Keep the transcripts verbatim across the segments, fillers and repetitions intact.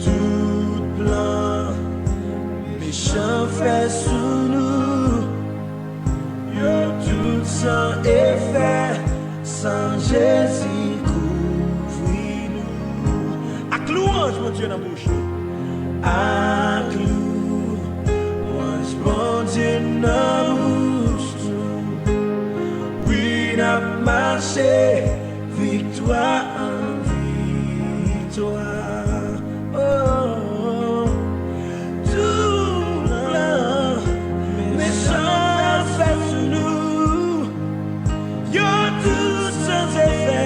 Tout plan mechan fè sou nou, yo tout san efè, san Jezi kouvri nou. Ak lwanj Bondye nan bouch nou. Ak lwanj Bondye nan bouch nou. Wi, n ap mache viktwa an viktwa. Oh, tout plan mechan an fè sou nou, yo tout san efè,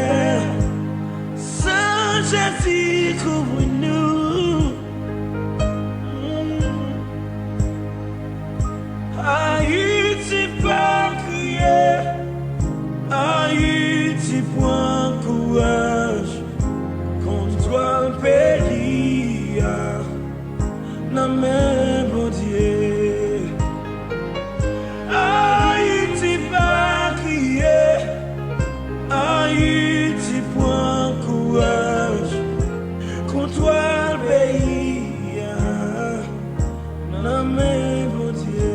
san Jezi kouvri nou. Ayiti pa kriye, Ayiti pran kouraj, kontwòl peyi a nan men Bondye. Ayiti pa kriye, Ayiti pran kouraj, kontwòl peyi a nan men Bondye.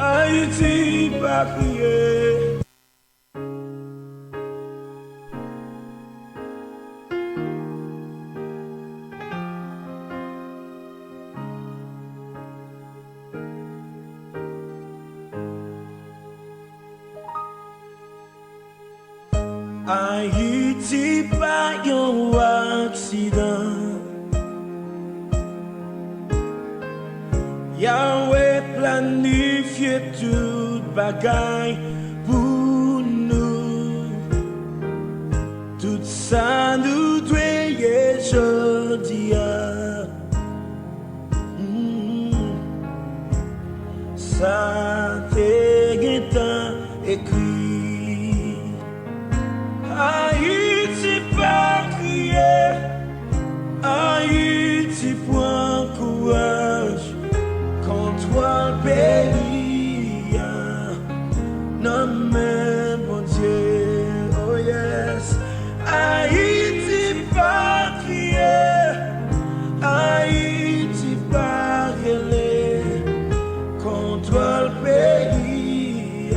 Ayiti pa kriye. Ayiti pa yon aksidan. Yahweh planifye tout bagay pou nou. Tout sa nou dwe ye jodi a. Mm. Sa te gentan ekri. Ayiti pa kriye, Ayiti pran kouraj, kontwòl peyi a nan men Bondye. Oh yes. Ayiti pa kriye, Ayiti pa rele, kontwòl peyi a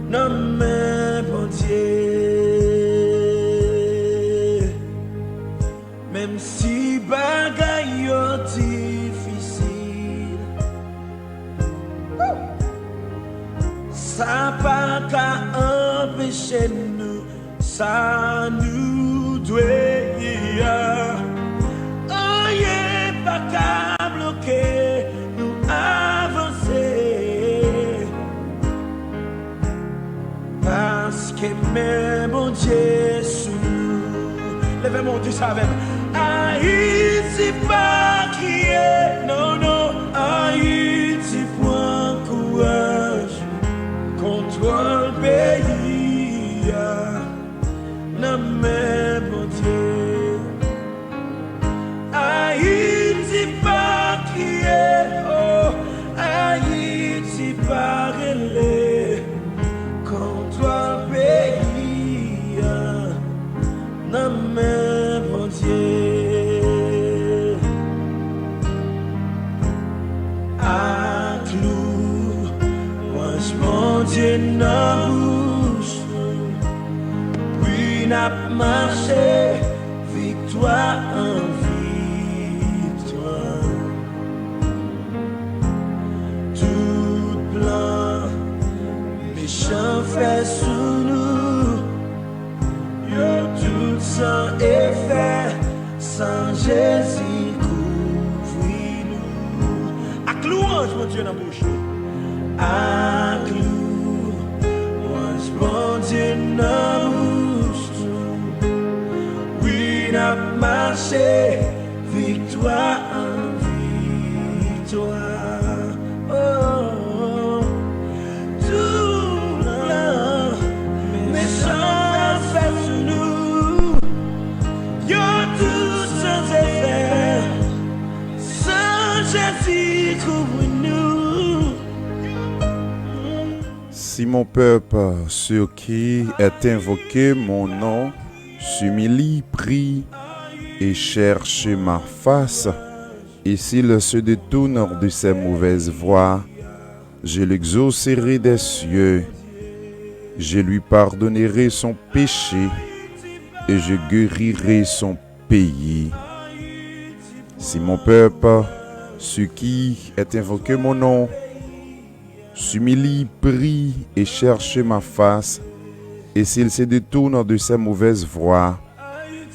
nan men Bondye. Menm si bagay yo difisil, sa pa ka anpeche nou sa nou dwe ye a. Anyen pa ka bloke nou avanse. Paske men Bondye sou nou. Leve men w, di sa avè m. Ayiti pa kriye, non, non. Ayiti pran kouraj. Kontwòl peyi a nan men Bondye. Ayiti pa kriye, oh, Ayiti pa rele, kontwòl peyi a nan men Bondye. Ak lwanj Bondye nan bouch nou, wi, n ap mache viktwa an viktwa. Tout plan mechan fè sou nou, yo tout san efè, san Jezi kouvri nou. Ak lwanj Bondye nan bouch nou. Ak lwanj Bondye nan bouch nou. Wi, n ap mache viktwa an viktwa. Oh, tout plan mechan an fè sou nou, yo tout san efè, san Jezi kouvri nou. Si mon peuple, sur qui est invoqué mon nom, s'humilie, prie et cherche ma face, et s'il se détourne de ses mauvaises voies, je l'exaucerai des cieux, je lui pardonnerai son péché et je guérirai son pays. Si mon peuple, sur qui est invoqué mon nom, s'humilie, prie et cherche ma face, et s'il se détourne de ses mauvaises voies,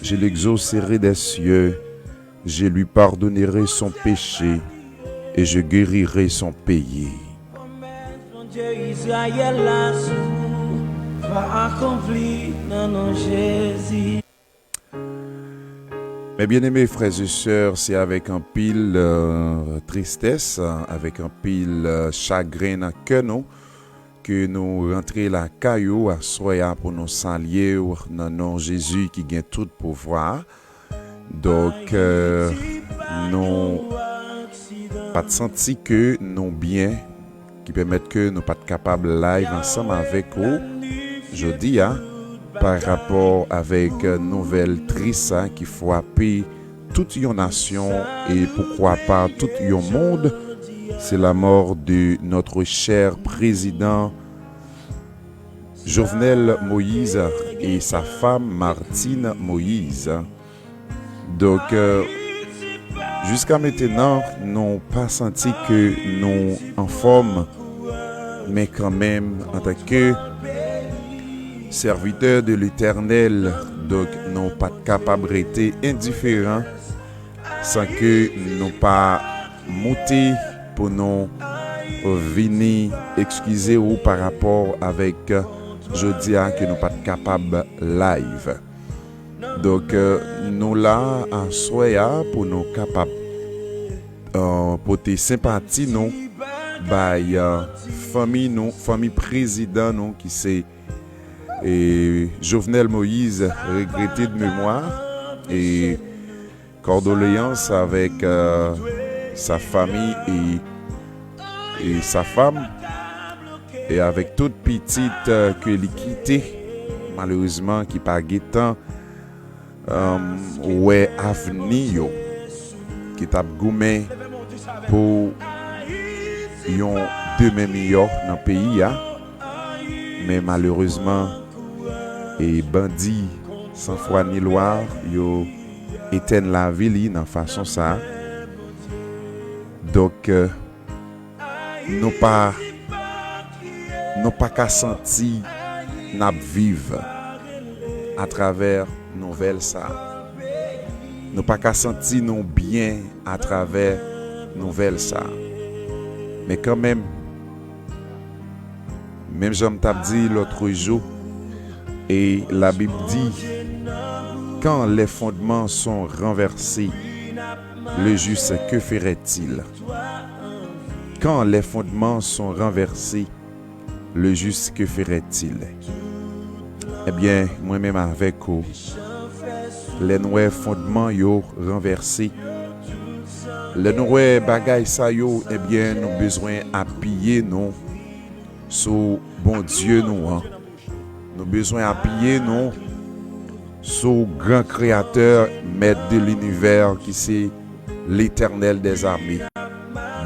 je l'exaucerai des cieux, je lui pardonnerai son péché et je guérirai son pays. Pwomès Bondye Izrayèl la sou va akonpli nan non Jezi. Mes bien-aimés frères et sœurs, c'est avec anpil euh, tristesse, avec anpil euh, chagrin nan kè nou ke nou rantre lakay ou aswè a pou nou salye w nan non Jezi ki gen tout pouvwa. Donk, euh, nou pa t santi ke nou byen, ki pèmèt ke nou pa t kapab live ansanm avèk ou jodi a, pa rapò avèk nouvèl tris sa ki frape tout yon nasyon e poukwa pa tout yon mond. C'est la mort de notre cher président Jovenel Moïse et sa femme Martine Moïse. Donk, euh, jiska mentenan, nou pa santi ke nou anfòm, men kanmenm, antanke sèvitè de Letènèl, donk, nou pa t kapab rete endiferan san ke nou pa moute pou nou vini ekskize ou pa rapò avèk jodi a ke nou pa t kapab live. Donk, euh, nou la aswè a pou nou kapab euh, pote senpati nou bay euh, fanmi nou, fanmi prezidan nou ki se e, Jovenel Moïse, regrete de mémoire, e kondoleyans avèk euh, sa fami e, e sa fam, e avèk tout pitit euh, ke li kite, malerezman, ki pa gentan um, wè avni yo, ki t ap goumen pou yon demen miyò nan peyi a. Men malerezman, e bandi san fwa ni lwa yo etèn lavi li nan fason sa. Donk, euh, nou pa nou pa ka santi n ap viv atravè nouvèl sa. Nou pa ka santi nou byen atravè nouvèl sa. Men kanmenm, menm jan m t ap di lòtrejou, e Labib di, quand les fondements sont renversés, le juste, que ferait-il? Quand les fondements sont renversés, le juste, que ferait-il? Ebyen, mwen menm avèk ou, lè n wè fondman yo ranvèse, lè nou wè bagay sa yo, ebyen, nou bezwen apiye nou sou Bondye nou an. Nou bezwen apiye nou sou gran Kreyatè, Mèt de linivè, ki se Letènèl dèzame,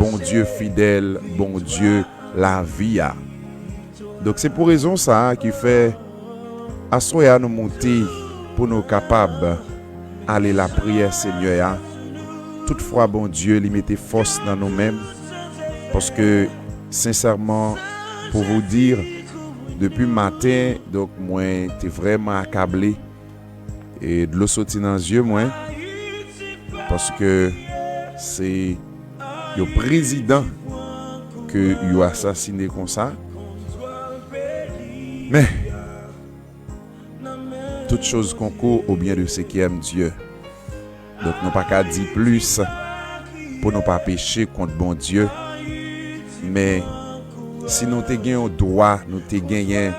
Bondye fidèl, Bondye lavi a. Donk, se pou rezon sa a ki fè aswè a nou moute pou nou kapab ale lapriyè Senyè a. Toutfwa, Bondye, li mete fòs nan nou menm, paske, sensèman, pou vous dire, depi maten, donk, mwen te vrèman akable e dlo soti nan zye mwen, paske se yon prezidan ke yo asasine konsa. Men, toutes choses concourent au bien de ceux qui aiment Dieu. Donk, nou pa ka di plis pou nou pa peche kont Bondye. Men, si nou te gen yon dwa, nou te genyen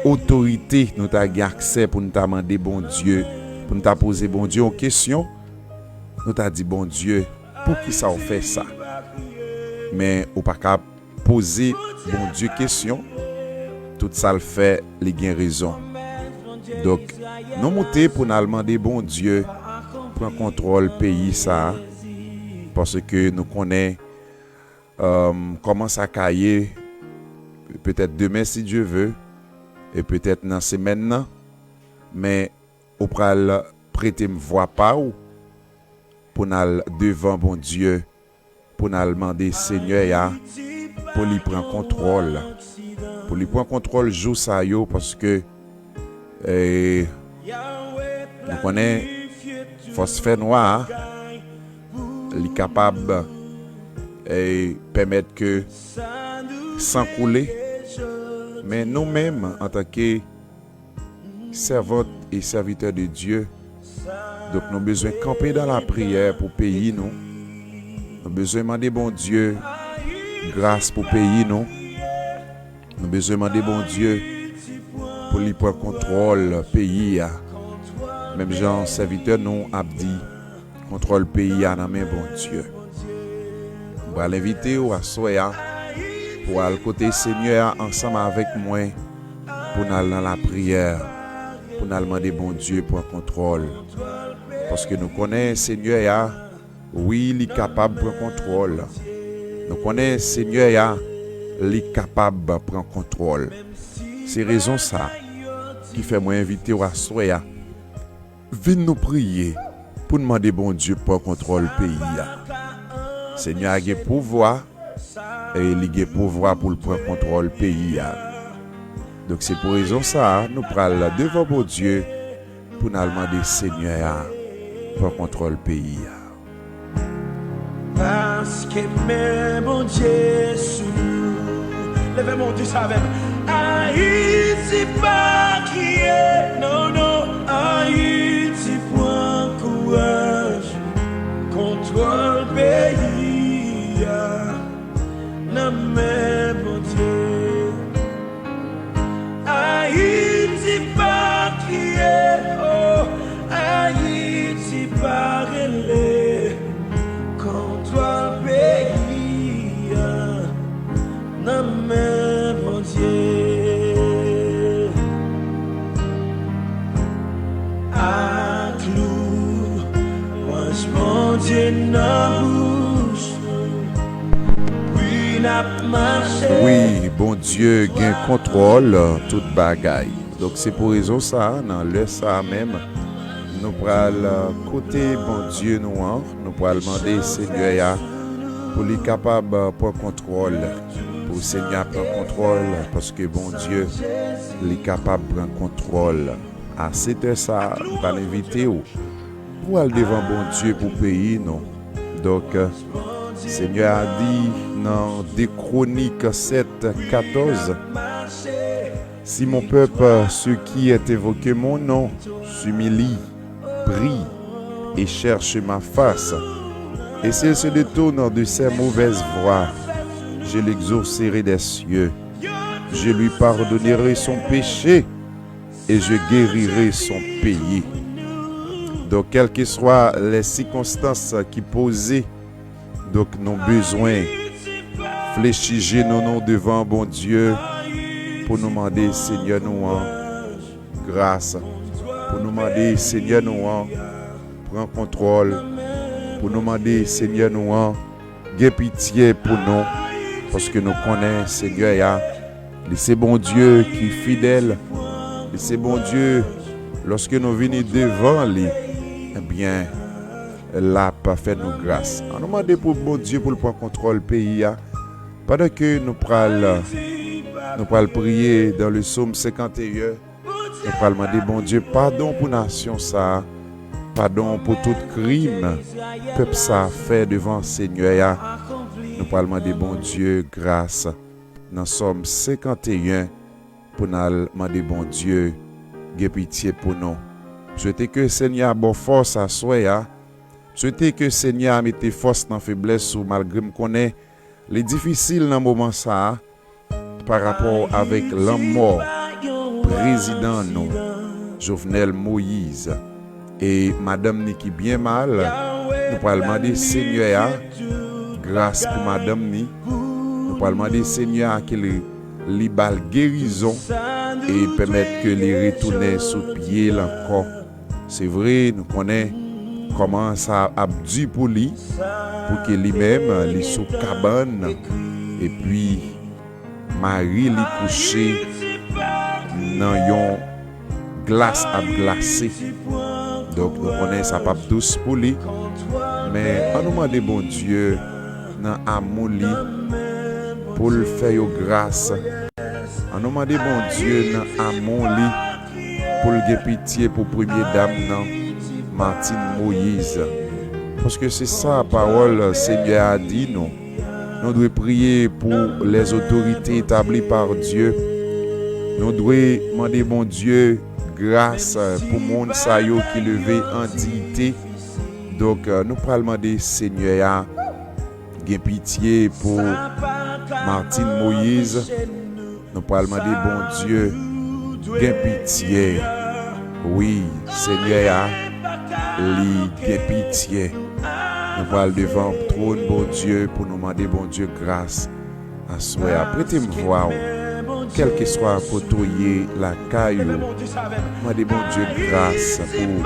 otorite, nou ta gen aksè pou nou ta mande Bondye, pou nou ta poze Bondye yon kesyon, nou ta di, Bondye, poukisa w fè sa? Men, ou pa ka poze Bondye kesyon. Tout sa l fè, li gen rezon. Donk, nou moute pou n al mande Bondye pran kontwòl peyi sa a, paske nou konnen, èm, kòman sa ka ye, petèt demen, si Dye ve, e petèt nan semèn nan, men ou pral prete m vwa pa w pou n al devan Bondye, pou n al mande Senyè a pou li pran kontwòl, pou li pran kontwòl jou sa yo, paske, eh, nou konnen fòs fènwa a, li kapab, eh, pèmèt ke san koule, men nou menm, antanke sèvant e sèvitè de Dye. Donk, nou bezwen kanpe dan lapriyè pou peyi nou. Nou bezwen mande Bondye gras pou peyi nou. Nou bezwen mande Bondye pou li pran kontwòl peyi a. Menm jan sèvitè nou ap di, kontwòl peyi a nan men Bondye. M pral envite w aswè a pou w al kote Senyè a ansanm avèk mwen, pou n al nan lapriyè, pou n al mande Bondye pran kontwòl. Paske nou konnen Senyè a, wi, li kapab pran kontwòl. Nou konnen Senyè a, li kapab pran kontwòl. Se rezon sa ki fè mwen envite w aswè a. Vin nou priye pou n mande Bondye pran kontwòl peyi a. Senyè a gen pouvwa, e li gen pouvwa pou l pran kontwòl peyi a. Donk, se pou rezon sa a, nou pral devan Bondye pou n al mande Senyè a pran kontwòl peyi a. Paske men Bondye sou nou. Leve men w, di sa avè m. Ayiti pa kriye, non, non. Ayiti pran kouraj. Kontwòl peyi a nan men Bondye. Ayiti pa kriye, oh, Ayiti pa rele. Kontwòl peyi a nan men Bondye. Ak lou, lwanj Bondye nan bouch nou. Wi, n ap mache. Wi, Bondye gen kontwòl tout bagay. Donk, se pou rezon sa a, nan lè sa a menm, nou pral, euh, kote Bondye nou an, nou pral mande Senyè a pou li kapab, euh, pran kontwòl, pou Senyè a pran kontwòl, paske Bondye, li kapab pran kontwòl. A sèt è sa a, m pral envite w pou al devan Bondye pou peyi nou. Donk, Senyè a di nan de Kwonik sèt katòz, Si mon peuple, ceux qui est invoqué mon nom, s'humilie, prie et cherche ma face, et s'il se détourne de ses mauvaises voies, je l'exaucerai des cieux, je lui pardonnerai son péché et je guérirai son pays. Donk, kèlkeswa lè sikonstans ki poze, donk, nou bezwen flechi jenou nou devan Bondye pou nou mande Senyè nou an gras, pou nou mande Senyè nou an pran kontwòl, pou nou mande Senyè nou an gen pitye pou nou, paske nou konnen Senyè a, li se Bondye ki fidèl, li se Bondye, lòske nou vini devan li, ebyen, l ap fè nou gras. An nou mande pou Bondye pou l pran kontwòl peyi a, pandan ke nou pral, nou pral priye dans le psaume cinquante et un, nou pral mande Bondye padon pou nasyon sa a, padon pou tout krim pèp sa a fè devan Senyè a. Nou pral mande Bondye gras nan Sòm senkanteyen pou n al mande Bondye gen pitye pou nou. M swete ke Senyè a ba w fòs aswè a. M swete ke Senyè a mete fòs nan feblès ou, malgre m konnen li difisil nan moman sa a, pa rapò avèk lanmò prezidan nou, Jovenel Moïse, e madanm ni ki byen mal. Nou pral mande Senyè a gras pou madanm ni. Nou pral mande Senyè a ke li li ba l gerizon e pèmèt ke li retounen sou pye l ankò. Se vre, nou konnen kòman sa ap di pou li, pou ke li menm, li sou kabann, epi mari li kouche nan yon glas ap glase. Donk, nou konnen sa p ap dous pou li. Men, ann nou mande Bondye nan amou li pou l fè yo gras. Ann nou mande Bondye nan amou li pou l gen pitye pou premye dam nan, Martine Moïse. Paske se sa pawòl Senyè a di nou. Nou dwe priye pou les autorités établies par Dieu. Nou dwe mande Bondye gras pou moun sa yo ki leve an diyite. Donk, nou pral mande Senyè a gen pitye pou Martine Moïse. Nou pral mande Bondye gen pitye. Wi, Senyè a, li gen pitye. Nou pral devan twòn Bondye pou nou mande Bondye gras aswè a. Prete m vwa w, kèlkeswa kote w ye lakay ou. Mande Bondye gras pou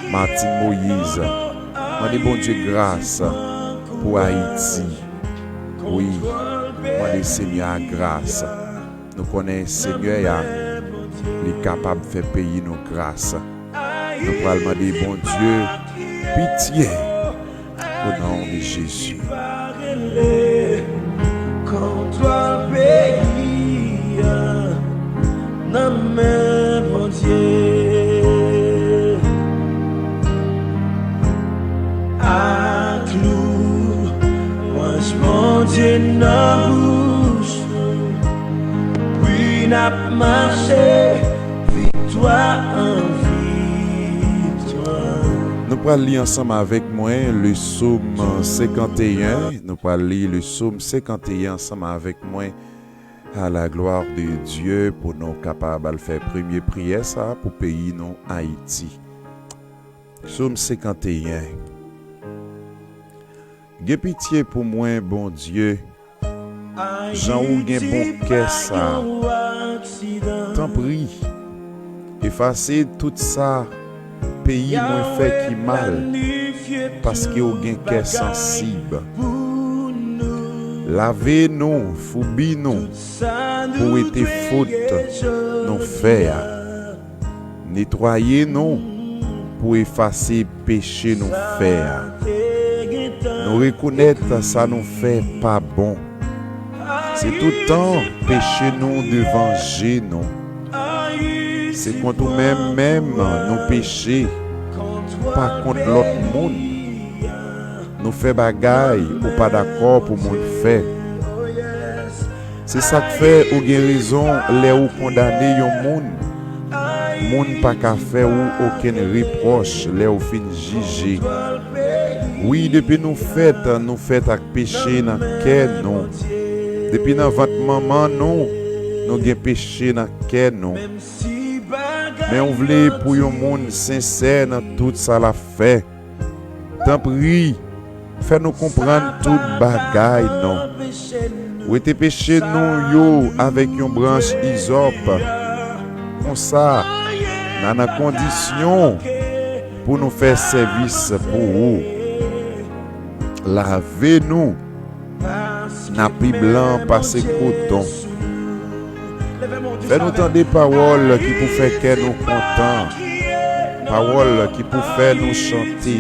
Martine Moïse. Mande Bondye gras pou Ayiti. Wi, mande Senyè a gras. Nou konnen Senyè a, li kapab fè peyi nou gras. Nou pral mande Bondye pitye, o non de Jezi. Kontwòl peyi a nan men Bondye. Ak louwanj Bondye nan bouch nou, wi, n ap mache viktwa an viktwa. Nou pral li ansanm avèk mwen le sòm senkanteyen. Nou pral li le sòm senkanteyen ansanm avèk mwen. À la gloire de Dieu, pou nou kapab al fè premye priyè sa pou peyi nou, Ayiti. Sòm senkanteyen. Gen pitye pou mwen, Bondye, jan ou gen bon kè sa. Tanpri, efase tout sa peyi mwen fè ki mal, paske w gen kè sansib. Lave nou, foubi nou, pou wete fot nou fè a. Netwaye nou pou efase peche nou fè a. Nou rekonèt sa nou fè pa bon. Se tout tan peche nou devan je nou. Se kont ou menm menm nou peche, pa kont lòt moun. Nou fè bagay ou pa dakò pou moun fè. Se sa k fè ou gen rezon lè ou kondane yon moun. Moun pa ka fè ou okenn repwòch lè ou fin jije. Wi, depi nou fèt, nou fèt ak peche nan kè nou. Depi nan vant manman nou, nou gen peche nan kè nou. Men ou vle pou yon moun sensè nan tout sa l ap fè. Tanpri, fè nou konprann tout bagay, non. Wete peche nou yo avèk yon branch izòp. Konsa, n a nan kondisyon pou nou fè sèvis pou ou. Lave nou. N a pi blan pase koton. Fè nou tande pawòl ki pou fè kè nou kontan, pawòl ki pou fè nou chante.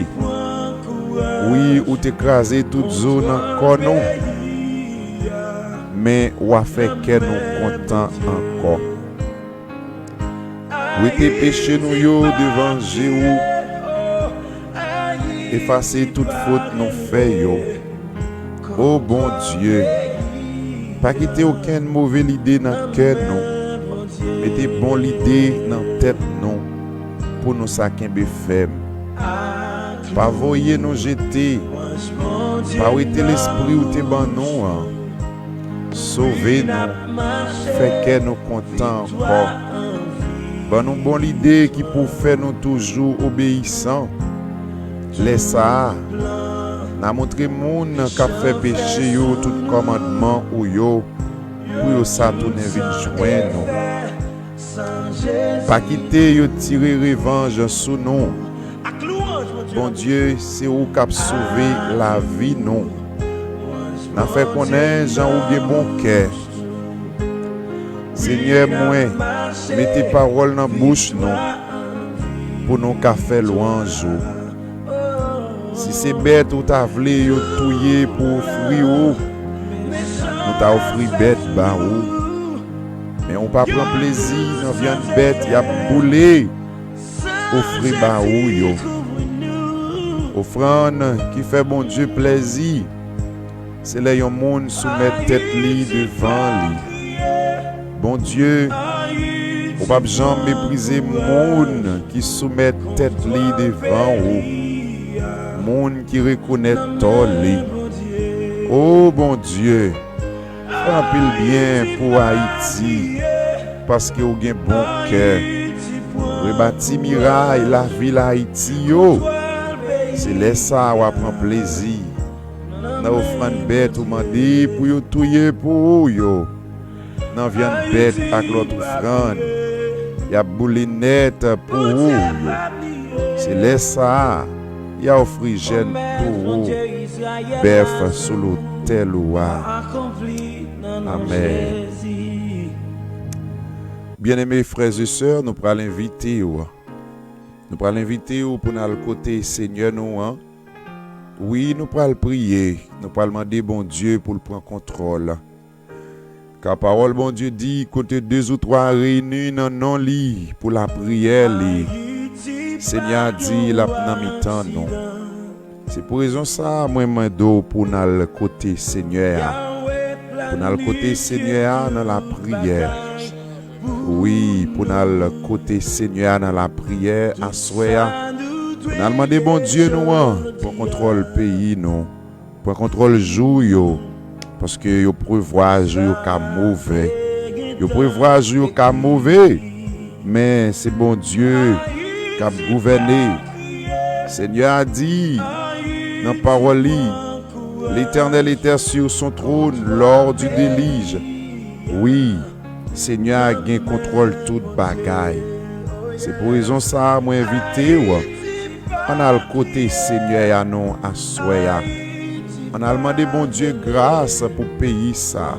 Wi, ou te kraze tout zo nan kò nou, men w a fè kè nou kontan ankò. Wete peche nou yo devan je ou. Efase tout fot nou fè yo. O Bondye, pa kite okenn move lide nan kè nou. Mete bon lide nan tèt nou pou nou sa kenbe fèm. Pa voye nou jete. Pa wete lespri ou te ban nou an. Sove nou, fè kè nou kontan ankò. Ban nou bon lide ki pou fè nou toujou obeyisan. Lè sa a, n a montre moun k ap fè peche yo tout kòmandman ou yo, pou yo sa tounen vin jwenn nou. Pa kite yo tire revanj sou nou. Bondye, se ou k ap sove lavi nou. N a fè konnen jan ou gen bon kè. Senyè mwen, mete pawòl nan bouch nou pou nou ka fè lwanj ou. Si se bèt ou ta vle yo touye pou ofri ou, nou ta ofri bèt ba ou. Men ou pa pran plezi nan vyann bèt y ap boule ofri ba ou yo. Ofrann ki fè Bondye plezi, se lè yon moun soumèt tèt li devan li. Bondye, ou p ap janm meprize moun ki soumèt tèt li devan ou, moun ki rekonèt tò li. O Bondye, fè anpil byen pou Ayiti, paske ou gen bon kè. Rebati miray lavil Ayiti yo. Se lè sa a w a pran plezi nan ofrann bèt ou mande pou yo touye pou ou yo. Nan vyann bèt ak lòt ofrann y ap boule nèt pou ou yo. Se lè sa a y a ofri jèn towo, bèf sou lotèl ou a. Amèn. Byeneme frè e sè, nou pral envite w. Nou pral envite w pou n al kote Senyè nou an. Wi, nou pral priye. Nou pral mande Bondye pou l pran kontwòl. Ka pawòl Bondye di, kote de ou twa reyini nan non li pou lapriyè li, Senyè a di l ap nan mitan nou. Se pou rezon sa a mwen mande w pou n al kote Senyè a. Pou n al kote Senyè a nan lapriyè. Wi, pou n al kote Senyè a nan lapriyè aswè a. Pou n al mande Bondye nou an pran kontwòl peyi nou. Pran kontwòl jou yo, paske yo prevwa jou yo ka move. Yo prevwa jou yo ka move, men se Bondye k ap gouvène. Senyè a di nan pawòl li, L'Éternel était sur son trône lors du déluge. Wi, Senyè a gen kontwòl tout bagay. Se pou rezon sa a mwen envite w, ann al kote Senyè a nou aswè a. Ann al mande Bondye gras pou peyi sa.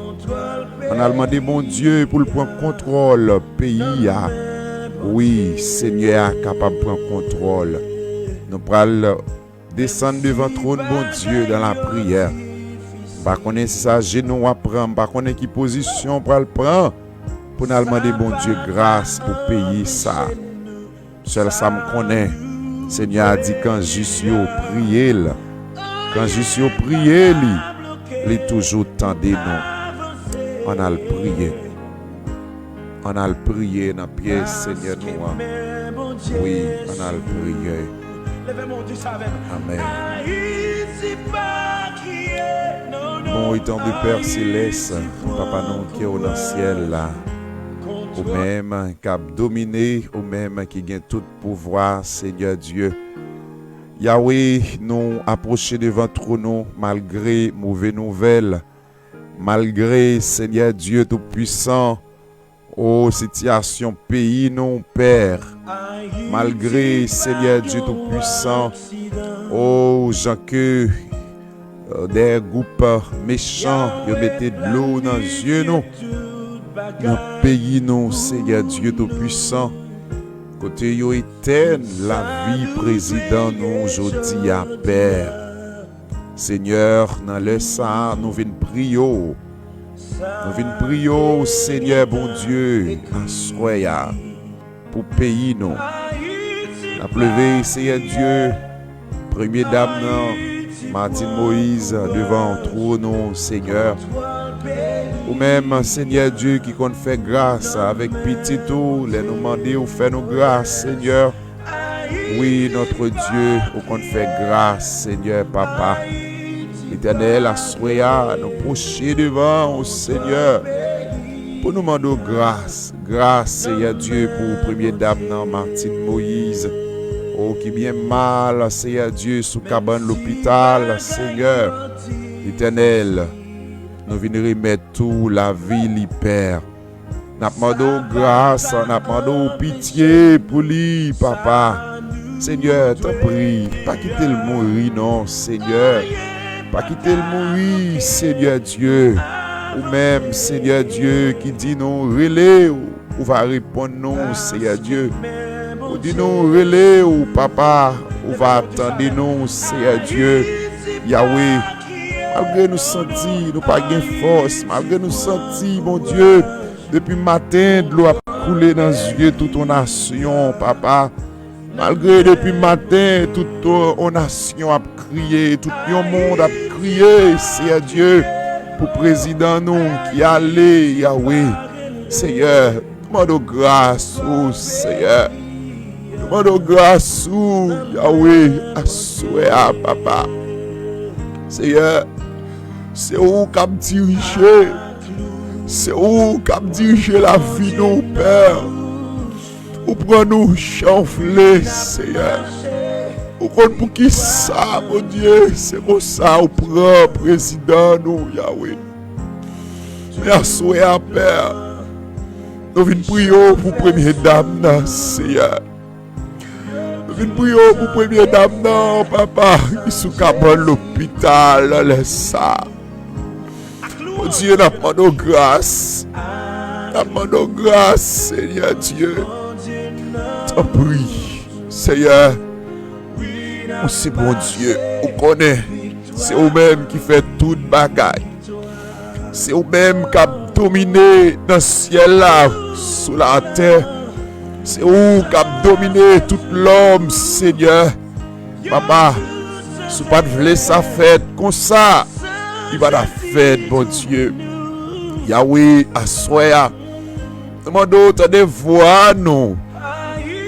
Ann al mande Bondye pou l pran kontwòl peyi a. Wi, Senyè a kapab pran kontwòl. Nou pral desann devan twòn Bondye nan lapriyè. M pa konnen si sa jenou w ap pran, m pa konnen ki pozisyon w pral pran pou n al mande Bondye gras pou peyi sa. Sèl sa m konnen, Senyè a di kan jis yo priye l, kan jis yo priye li, li toujou tande nou. Ann al priye. Ann al priye nan pye Senyè nou an. Wi, ann al priye. Amèn. Bon, etan de Pè Selès, Papa nou ki ou nan syèl la, ou menm k ap domine, ou menm ki gen tout pouvwa, Senyè Dye. Yawe, nou apwoche devan twòn ou malgre move nouvèl, malgre, Senyè Dye Toupisan, o sitiyasyon peyi nou, Pè. Malgre, Senyè Dye Toupisan, o jan ke, euh, dè gwoup, euh, mechan yo mete dlo nan zye nou, nan peyi nou, Senyè Dye Toupisan, kote yo etèn lavi prezidan nou jodi a, Pè. Senyè, nan lè sa a, nou vin priye w. Nou vin priye w, Senyè Bondye, aswè a, pou peyi nou. N ap leve, Senyè Dye, Premye Dam nan, Martine Moïse, devan twòn ou, Senyè. Ou menm, Senyè Dye, ki konn fè gras avèk pitit ou, lè nou mande ou fè nou gras, Senyè. Wi, notre Dieu, ou konn fè gras, Senyè Papa. Letènèl, aswè a, nou pwoche devan ou, Senyè, pou nou mande w gras. Gras, Senyè Dye, pou Premye Dam nan, Martine Moïse. O, ki byen mal, Senyè Dye, sou kabann lopital, Senyè. Letènèl, Nou vin remèt ou lavi li, Pè. N ap mande w gras, n ap mande w pitye pou li, Papa. Senyè, tanpri, pa kite l mouri non, Senyè. Pa kite l mouri, Senyè Dye. Ou menm, Senyè Dye, ki di nou rele w, ou va reponn nou, Senyè Dye. Ou di nou rele w, Papa, ou va tande nou, Senyè Dye. Yawe, malgre nou santi nou pa gen fòs, malgre nou santi, Bondye, depi maten dlo ap koule nan zye tout yon nasyon, Papa. Malgre depi maten tout yon nasyon ap kriye, tout yon mond ap kriye, Senyè Dye, pou prezidan nou ki ale, Yawe. Senyè, nou mande w gras ou, Senyè. Nou mande w gras ou, Yawe, aswè a, Papa. Senyè, se ou k ap dirije. Se ou k ap dirije lavi nou, Pè. Ou pran nou jan w vle, Senyè. Ou konn poukisa, Bondye, se konsa ou pran prezidan nou, Yawe. Men aswè a, Pè, nou vin priye w pou premye dam nan, Senyè. Nou vin priye w pou premye dam nan, Papa, ki sou kabann lopital nan lè sa a. Bondye, n ap mande w gras. N ap mande w gras, Senyè Dye. Tanpri, Senyè, ou se Bondye. Ou konnen, se ou menm ki fè tout bagay. Se ou menm k ap domine nan syèl la, sou latè. Se ou k ap domine tout lòm, Senyè. Papa, si w pa t vle sa fèt konsa, li pa t ap fèt, Bondye. Yawe, aswè a, nou mande w tande vwa nou.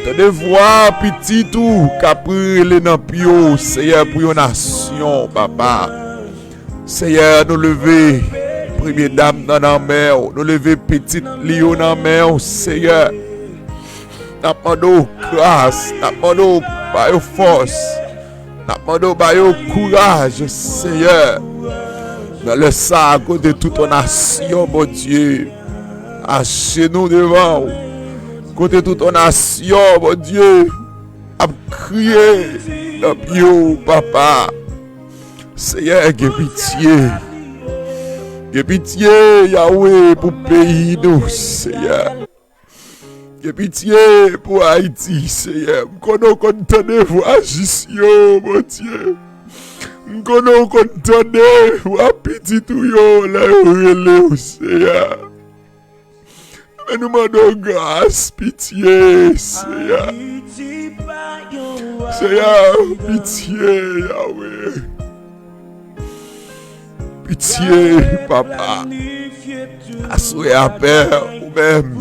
Tande vwa pitit ou k ap rele nan pye w, Senyè, pou yon nasyon, Papa. Senyè, nou leve premye dam nan nan men w. Nou leve pitit li yo nan men w, Senyè. N ap mande w gras, n ap mande w ba yo fòs, n ap mande w ba yo kouraj, Senyè. Nan lè sa a, kote tout yon nasyon, Bondye, ajenou devan w, kote tout yon nasyon, Bondye, ap kriye nan pye w, Papa. Senyè, gen pitye. Gen pitye, Yawe, pou peyi nou, Senyè. Gen pitye pou Ayiti, Senyè. M konnen w konn tande vwa jis yo, Bondye. M konnen w konn tande vwa pitit ou yo lè yo rele w, Senyè. Men nou mande w gras, pitye, Senyè. Senyè, pitye, Yawe. Pitye, Papa. Aswè a, Pè, ou menm,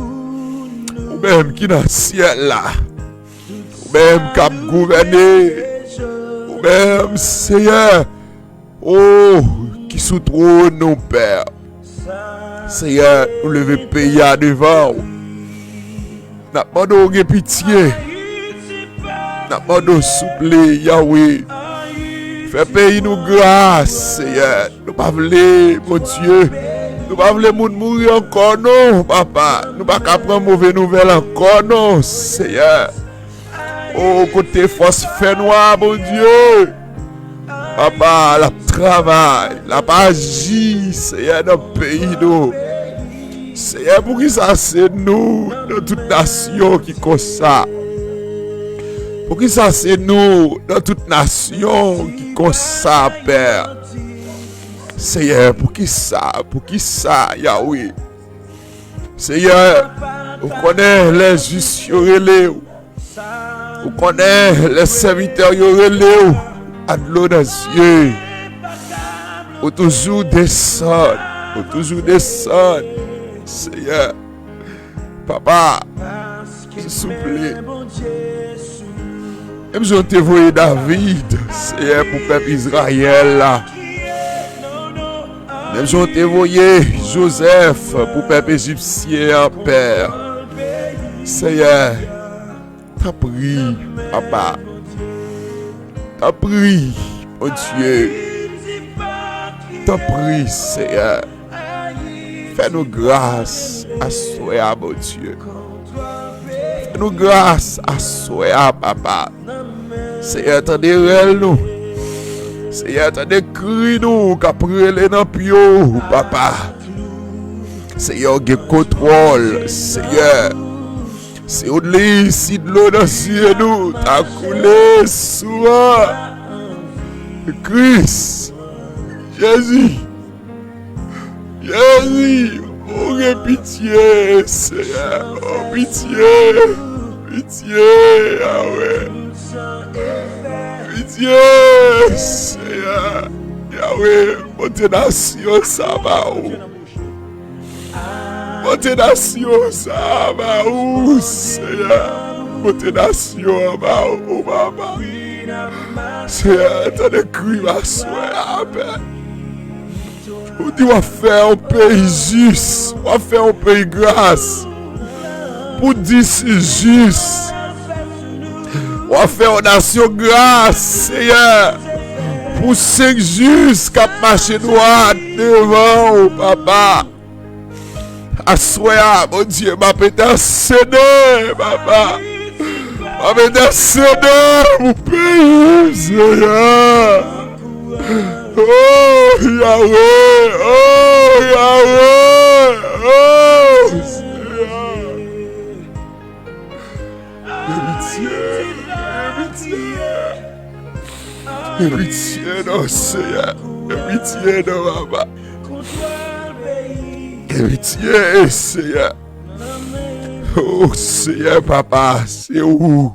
ou menm ki nan syèl la, ou menm k ap gouvène, ou menm, Senyè, o, ki sou twòn ou, Pè. Senyè, nou leve peyi a devan w. N ap mande w gen pitye. N ap mande w souple, Yawe. Fè peyi nou gras, Senyè. Nou pa vle, Bondye. Nou pa vle moun mouri ankò, non, Papa. Nou pa ka pran move nouvèl ankò, non, Senyè. O, kote fòs fènwa, Bondye. Papa, l ap travay, l ap aji, Senyè, nan peyi nou. Senyè, poukisa se nou nan tout nasyon ki konsa? Poukisa se nou nan tout nasyon ki konsa, Pè? Senyè, poukisa, poukisa, Yawe? Senyè, ou konnen lè jis yo rele w. Ou konnen lè sèvitè w yo rele w a dlo nan zye. Ou toujou desann, ou toujou desann. Senyè, Papa, souple. Menm jan w te voye David, Senyè, pou pèp Izrayèl la. Menm jan w te voye Jozèf pou pèp ejipsyen an, Pè. Senyè, tanpri, Papa. Tanpri, Bondye. Tanpri, Senyè. Fè nou gras aswè a, Bondye. Fè nou gras aswè a, papa. Seyè, tande rèl nou. Seyè, tande kri nou k ap rele nan pye w, papa. Seyè, w gen kontwòl, Seyè. Si w li, si dlo nan zye nou ta koule sou an, Kris, Jezi, Jezi, ou gen pitye, Seyè, o pitye, pitye, Yawe, pitye, Seyè, Yawe, pote nasyon sa ba ou. Pote nasyon sa ba ou, Seyè. Pote nasyon an ba ou, papa. Seyè, tande kri m aswè a, Pè. Ou di w ap fè yon peyi jis, w ap fè yon peyi gras. Pou dis jis. W ap fè yon nasyon gras, Seyè. Pou senk jis k ap mache dwat devan w, papa. Aswè a, Bondye, m ap entèsede, papa. M ap entèsede pou peyi, Seyè. Oh, Yawe, oh, Yawe, oh, Seyè. Gen pitye, gen pitye. Gen pitye non, Seyè. Gen pitye non, papa. Gen pitye, Seyè. Oh, Seyè, papa, se ou.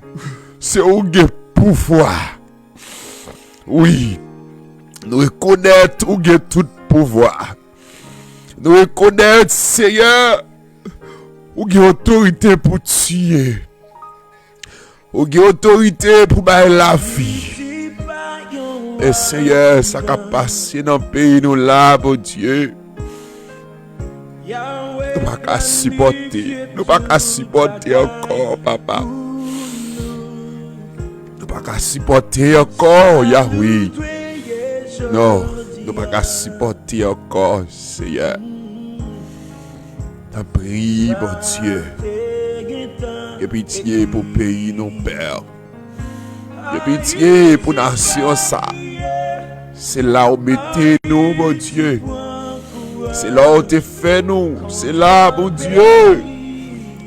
Se ou gen pouvwa. Wi. Nou rekonèt ou gen tout pouvwa. Nou rekonèt, Seyè, ou gen otorite pou tiye. Ou gen otorite pou bay lavi. E Seyè, sa k ap pase nan peyi nou la, Bondye, nou pa ka sipòte. Nou pa ka sipòte ankò, papa. Nou pa ka sipòte ankò, Yahweh. Non, nou pa ka sipòte ankò, Seyè. Tanpri, Bondye, gen pitye pou peyi nou, Pè. Gen pitye pou nasyon sa. Se la ou mete nou, Bondye. Se la ou te fè nou. Se la, Bondye,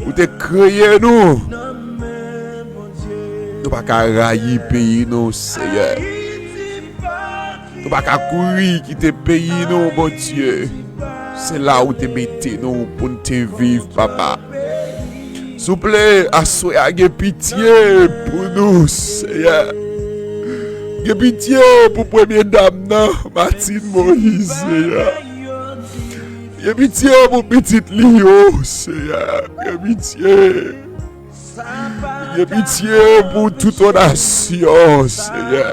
ou te kreye nou. Nou pa ka rayi peyi nou, Seyè. Nou pa ka kouri kite peyi nou, Bondye. Se la ou te mete nou pou n te viv, papa. Souple, aswè a gen pitye pou nou, Seyè. Gen pitye pou premye dam nan, Martine Moïse, Seyè. Gen pitye pou pitit li yo, Seyè. Gen pitye. Gen pitye pou tout yon nasyon, Seyè.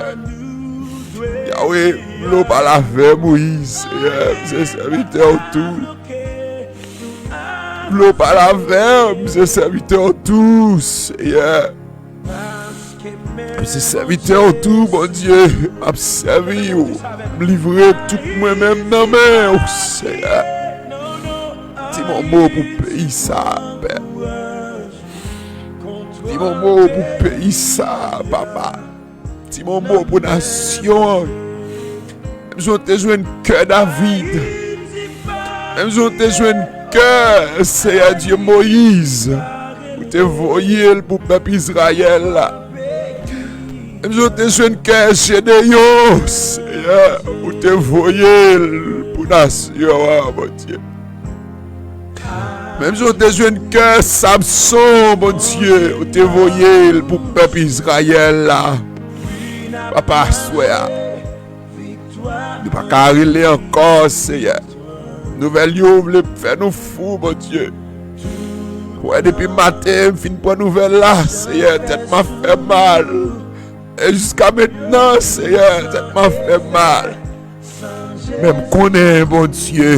Yahweh, m vle w pale avè m, wi, Seyè. M se sèvitè w tou. M vle w pale avè m, m se sèvitè w tou, Seyè. M se sèvitè w tou, Bondye. M ap sèvi w. M livre tout mwen menm nan men w, Seyè. Di m yon mo pou peyi sa, Pè. Di m yon mo pou peyi sa, papa. Di m yon mo pou nasyon an. Menm jan w te jwenn kè David. Menm jan w te jwenn kè Seyè Dye Moyiz. Ou te voye l pou pèp Izrayèl la. Menm jan w te jwenn kè Jedeyon, Seyè, ou te voye l pou nasyon an, Bondye. Menm jan w te jwenn kè Samson, Bondye, ou te voye l pou pèp Izrayèl la. Papa, aswè a, nou pa ka rele ankò, Seyè. Nouvèl yo vle fè nou fou, Bondye. Wè, depi maten, m fin pran nouvèl la, Seyè, tèt m ap fè mal. E jiska mentnan, Seyè, tèt m ap fè mal. Men m konnen, Bondye,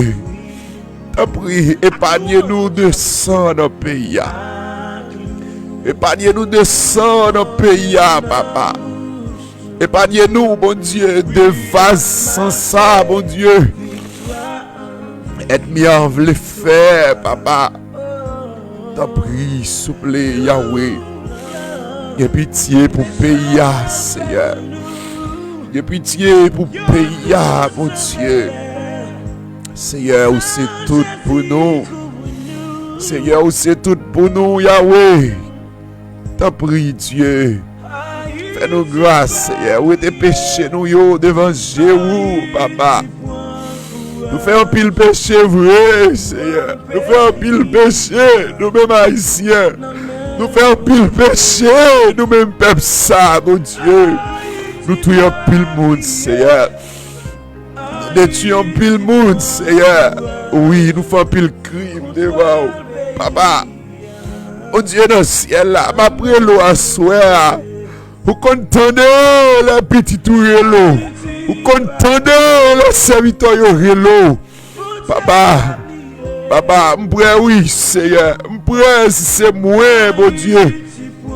tanpri, epanye nou de san nan peyi a. Epanye nou de san nan peyi a, papa. Epanye nou, Bondye, de vaz san sa, Bondye. ènmi an vle fè, papa. Tanpri, souple, Yawe, gen pitye pou peyi a, Seyè. Gen pitye pou peyi a, Bondye. Seyè, ou se tout pou nou. Seyè, ou se tout pou nou, Yawe. Tanpri, Dye, fè nou gras, Seyè. Wete peche nou yo devan je ou, papa. Nou fè anpil peche vre, Seyè. Nou fè anpil peche, nou menm Ayisyen. Nou fè anpil peche, nou menm pèp sa, Bondye. Nou touye anpil moun, Seyè. Nou detwi anpil moun, Seyè. Wi, nou fè anpil krim devan ou, papa. Bondye nan syèl la, m ap rele w aswè a. Ou konn tande lè pitit ou rele w. Ou konn tande lè sèvitè yo rele w. Papa, papa, m prè wi, Seyè. M prè si se mwen, Bondye,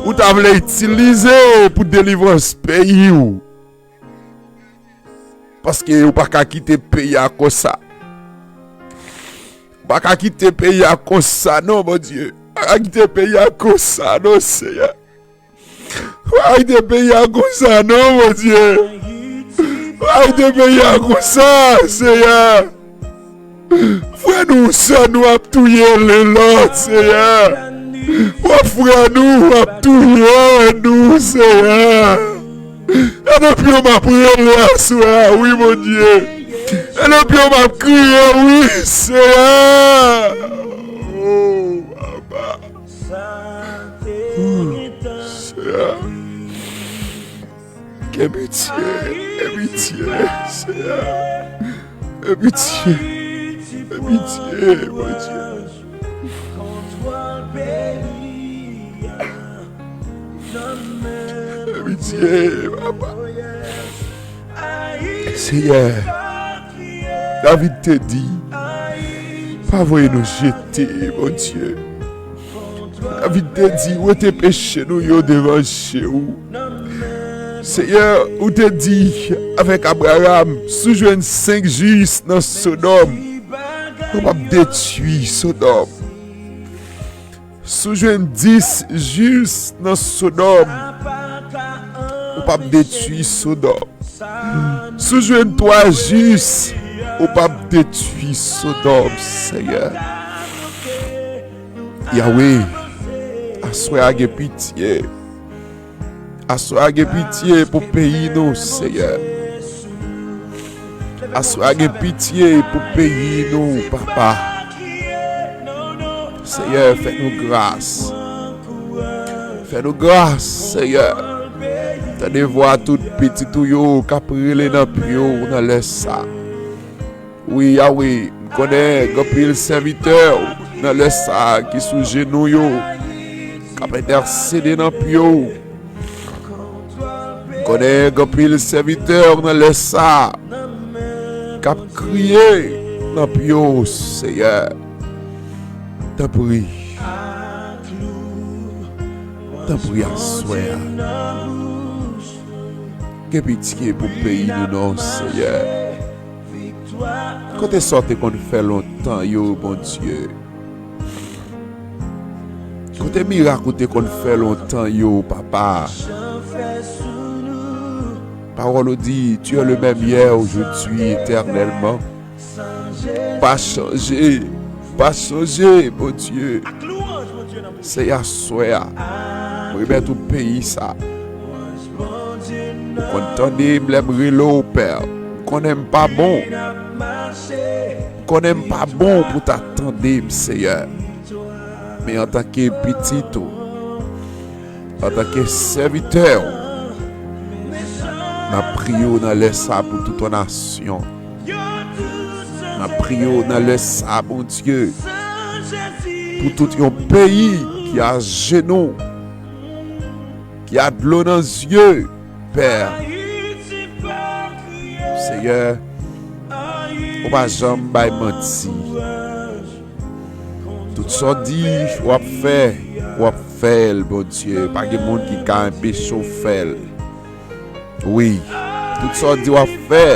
ou ta vle itilize pou delivrans peyi w. Paske ou pa ka kite peyi a konsa. Ou pa ka kite peyi a konsa, non, Bondye. Ou pa ka kite peyi a konsa, non, Seyè. Ou pa ka kite peyi a konsa, non, Bondye. Ou pa ka kite peyi a konsa, Seyè. Frè nou, sè nou ap touye len lòt, Seyè. W ap frè nou, w ap touye nou, Seyè. E nan pye w m ap rele aswè a, wi, Bondye. E nan pye w m ap kriye, wi, Seyè. O, papa. O, Seyè. Gen pitye, gen pitye, Seyè. Gen pitye, gen pitye, Bondye. Gen pitye, papa. Seyè, David te di, pa voye nou jete, Bondye. David te di, wete peche nou yo devan je ou. Seyè, ou te di avèk Abraram, si w jwenn senk jis nan Sodòm, ou p ap detwi Sodòm. Si w jwenn dis jis nan Sodòm, ou p ap detwi Sodòm. Si w jwenn twa jis, ou p ap detwi Sodòm, Seyè. Yawe, aswè a gen pitye. Aswè a gen pitye pou peyi nou, Seyè. Aswè a gen pitye pou peyi nou, papa. Seyè, fè nou gras. Fè nou gras, Seyè. Tande vwa tout pitit ou yo k ap rele nan pye w nan lè sa. Wi, Yawe, m konnen gen anpil sèvitè w nan lè sa a ki sou jenou yo, k ap entèsede nan pye w. M konnen gen anpil sèvitè w nan lè sa a k ap kriye nan pye w, Seyè. Tanpri, tanpri aswè a. Gen pitye pou peyi nou non, Seyè. Kote sa w te konn fè lontan yo, Bondye? Kote mirak ou te konn fè lontan yo, papa? Pawòl ou di, tu es le même hier, aujourd'hui, éternellement. Ou pa chanje, ou pa chanje, Bondye. Se aswè a, mwen remèt ou peyi sa. Ou konn tande m lè m rele w, Pè. M konnen m pa bon. M konnen m pa bon pou ta tande m, Seyè. Men antanke pitit ou, antanke sèvitè w, m ap priye w nan lè sa pou tout yon nasyon. M ap priye w nan lè sa, Bondye, pou tout yon peyi ki ajenou, ki a dlo nan zye, Pè. Seyè, ou pa janm bay manti. Tout sa w di w ap fè, w ap fè l, Bondye. Pa gen moun ki ka anpeche w fè l. Wi, tout sa w di w ap fè,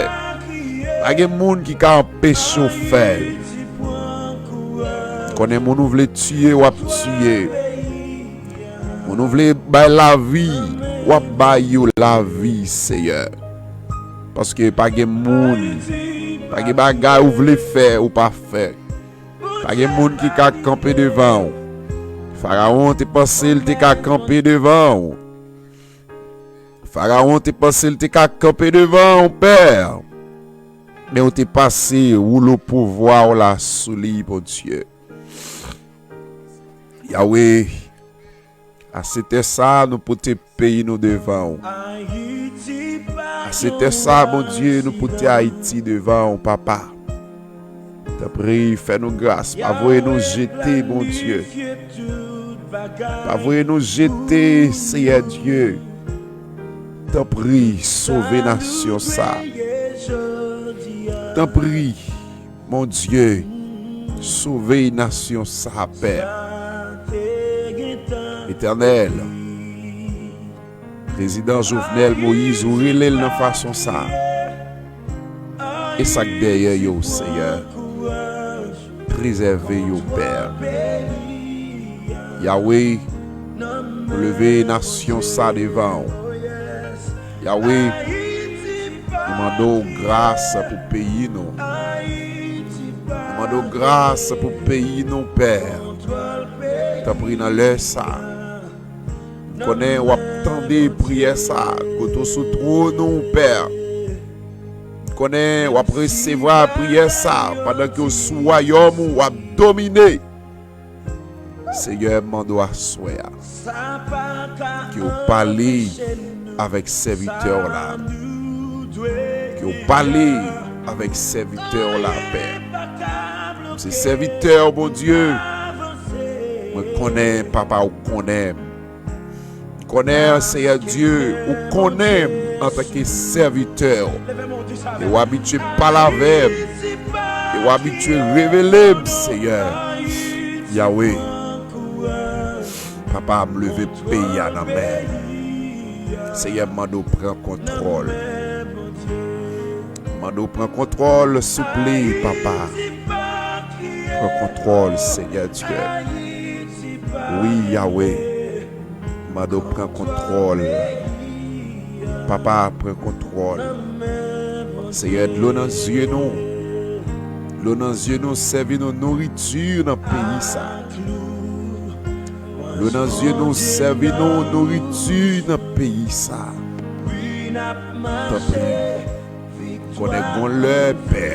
pa gen moun ki ka anpeche w fè l. Konnen moun ou vle tiye, w ap tiye. Moun ou vle bay lavi, w ap bay yo lavi, Seyè. Paske pa gen moun, pa gen bagay ou vle fè, ou pa fè. Pa gen moun ki ka kanpe devan w. Farawon te panse l te ka kanpe devan w. Farawon te panse l te ka kanpe devan w, Pè. Men w te pase woulo pouvwa w la sou li, Bondye. Yawe, a sete sa, nou pote peyi nou devan w. A sete sa, Bondye, nou pote Ayiti devan w, Papa. Tanpri, fè nou gras, pa voye nou jete, Bondye. Pa voye nou jete, Seyè Dye. Tanpri, sove nasyon sa. Tanpri, Bondye, sove nasyon sa, Pè. Etènèl, Prezidan Jovenel Moïse, ou rele l nan fason sa. E sa k dèyè yo, Seyè, prezève yo, Pè. Yawe, nou leve nasyon sa devan w. Yawe, nou mande w gras pou peyi nou. Nou mande w gras pou peyi nou, Pè. Tanpri, nan lè sa, m konnen w ap tande priyè sa, kote w sou twòn ou, Pè. M konnen w ap resevwa priyè sa pandan ke w sou wayòm ou, w ap domine. Seyè, m mande w aswè a, ke w pale avèk sèvitè w la. Ke w pale avèk sèvitè w la, Pè. M se sèvitè w, Bondye. Mwen konnen, Papa, ou konnen m. Konnen, Seyè Dye, ou konnen m antanke sèvitè w. E w abitye pale avè m. E w abitye revele m, Seyè. Yawe, Papa, m leve peyi a nan men w. Seyè, m mande w pran kontwòl. M mande w pran kontwòl, souple, Papa. Pran kontwòl, Seyè Dye. Wi, Yawe. M mande w pran kontwòl. Papa, pran kontwòl. Seyè, dlo nan zye nou. Dlo nan zye nou, sèvi nou nouriti nan peyi sa. Dlo nan zye nou, sèvi nou nouriti nan peyi sa. Tanpri. Konnen gon lè, Pè,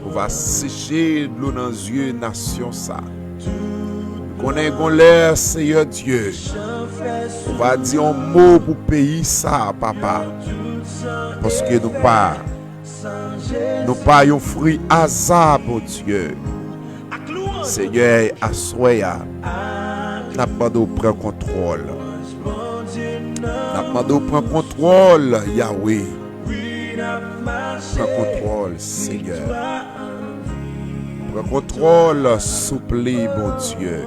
ou va seche dlo nan zye nasyon sa. Konnen gon lè, Seyè Dye, ou va di yon mo pou peyi sa, Papa. Paske nou pa, nou pa yon fwi aza, Bondye. Senyè, aswè a, n ap mande w pran kontwòl. N ap mande w pran kontwòl, Yawe. Pran kontwòl, Senyè. Pran kontwòl, souple, Bondye.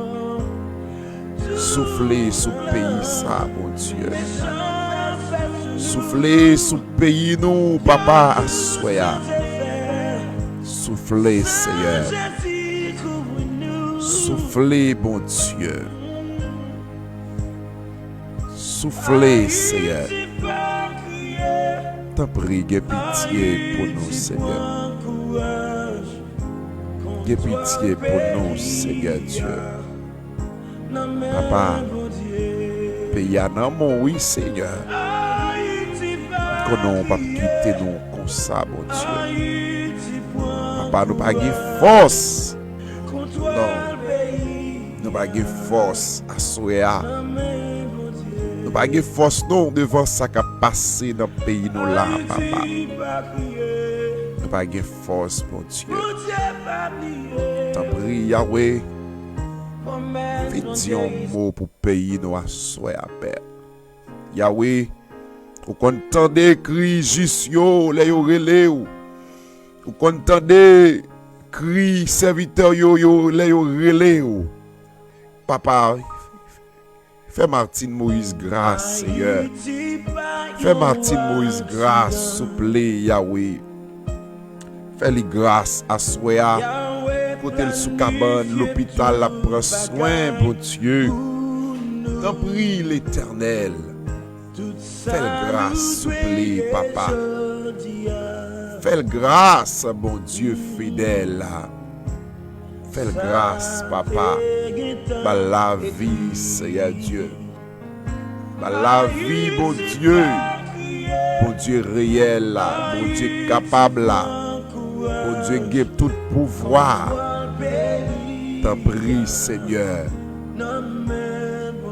Soufle sou peyi sa, Bondye. Soufle sou peyi nou, Papa, aswè a. Soufle, Senyè. Soufle, Bondye. Soufle, Senyè. Tanpri, gen pitye pou nou, Senyè. Gen pitye pou nou, Senyè Dye. Papa, peyi a nan men w, wi, Senyè. M konnen w p ap kite nou konsa, Bondye. Papa, nou pa gen fòs. Non. Nou pa gen fòs aswè a. Nou pa gen fòs, non, devan sa k ap pase nan peyi nou la, Papa. Nou pa gen fòs, Bondye. Tanpri, Yawe, vin di yon mo pou peyi nou aswè a, Pè. Yawe, ou konn tande kri jis yo lè yo rele w. Ou konn tande kri sèvitè yo, yo, lè yo rele w. Papa, fè Martine Moïse gras, Senyè. Fè Martine Moïse gras, souple, Yawe. Fè li gras aswè a. kote l sou kabann lopital, l ap pran swen, Bondye. Tanpri, Letènèl, fè l gras, souple, Papa. Fè l gras, Bondye fidèl. Fè l gras, Papa. Ba l lavi, Seyè Dye. Ba l lavi, Bondye. Bondye reyèl la, Bondye kapab la, Bondye gen tout pouvwa. Tanpri, Senyè,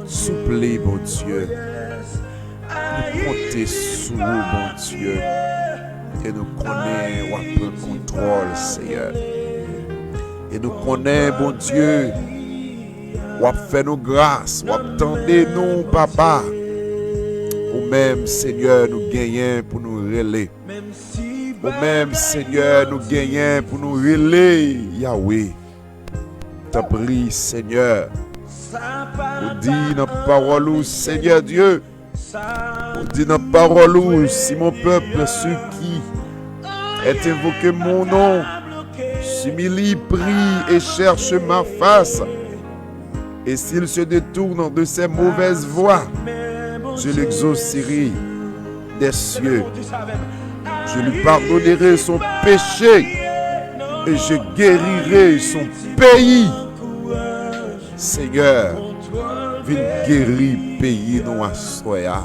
souple, Bondye. Nou konte sou ou, Bondye, e nou konnen w ap pran kontwòl, Seyè. E nou konnen, Bondye, w ap fè nou gras, w ap tande nou, Papa. Ou menm, Senyè, nou genyen pou nou rele. Ou menm, Senyè, nou genyen pou nou rele, Yawe. Tanpri, Senyè. Ou di nan pawòl ou, Senyè Dye, ou di nan pawòl ou, si mon peuple, ceux qui est invoqué mon nom, s'humilie, prie et cherche ma face, et s'il se détourne de ses mauvaises voies, je l'exaucerai des cieux. Je lui pardonnerai son péché et je guérirai son pays. Senyè, vin geri peyi nou aswè a.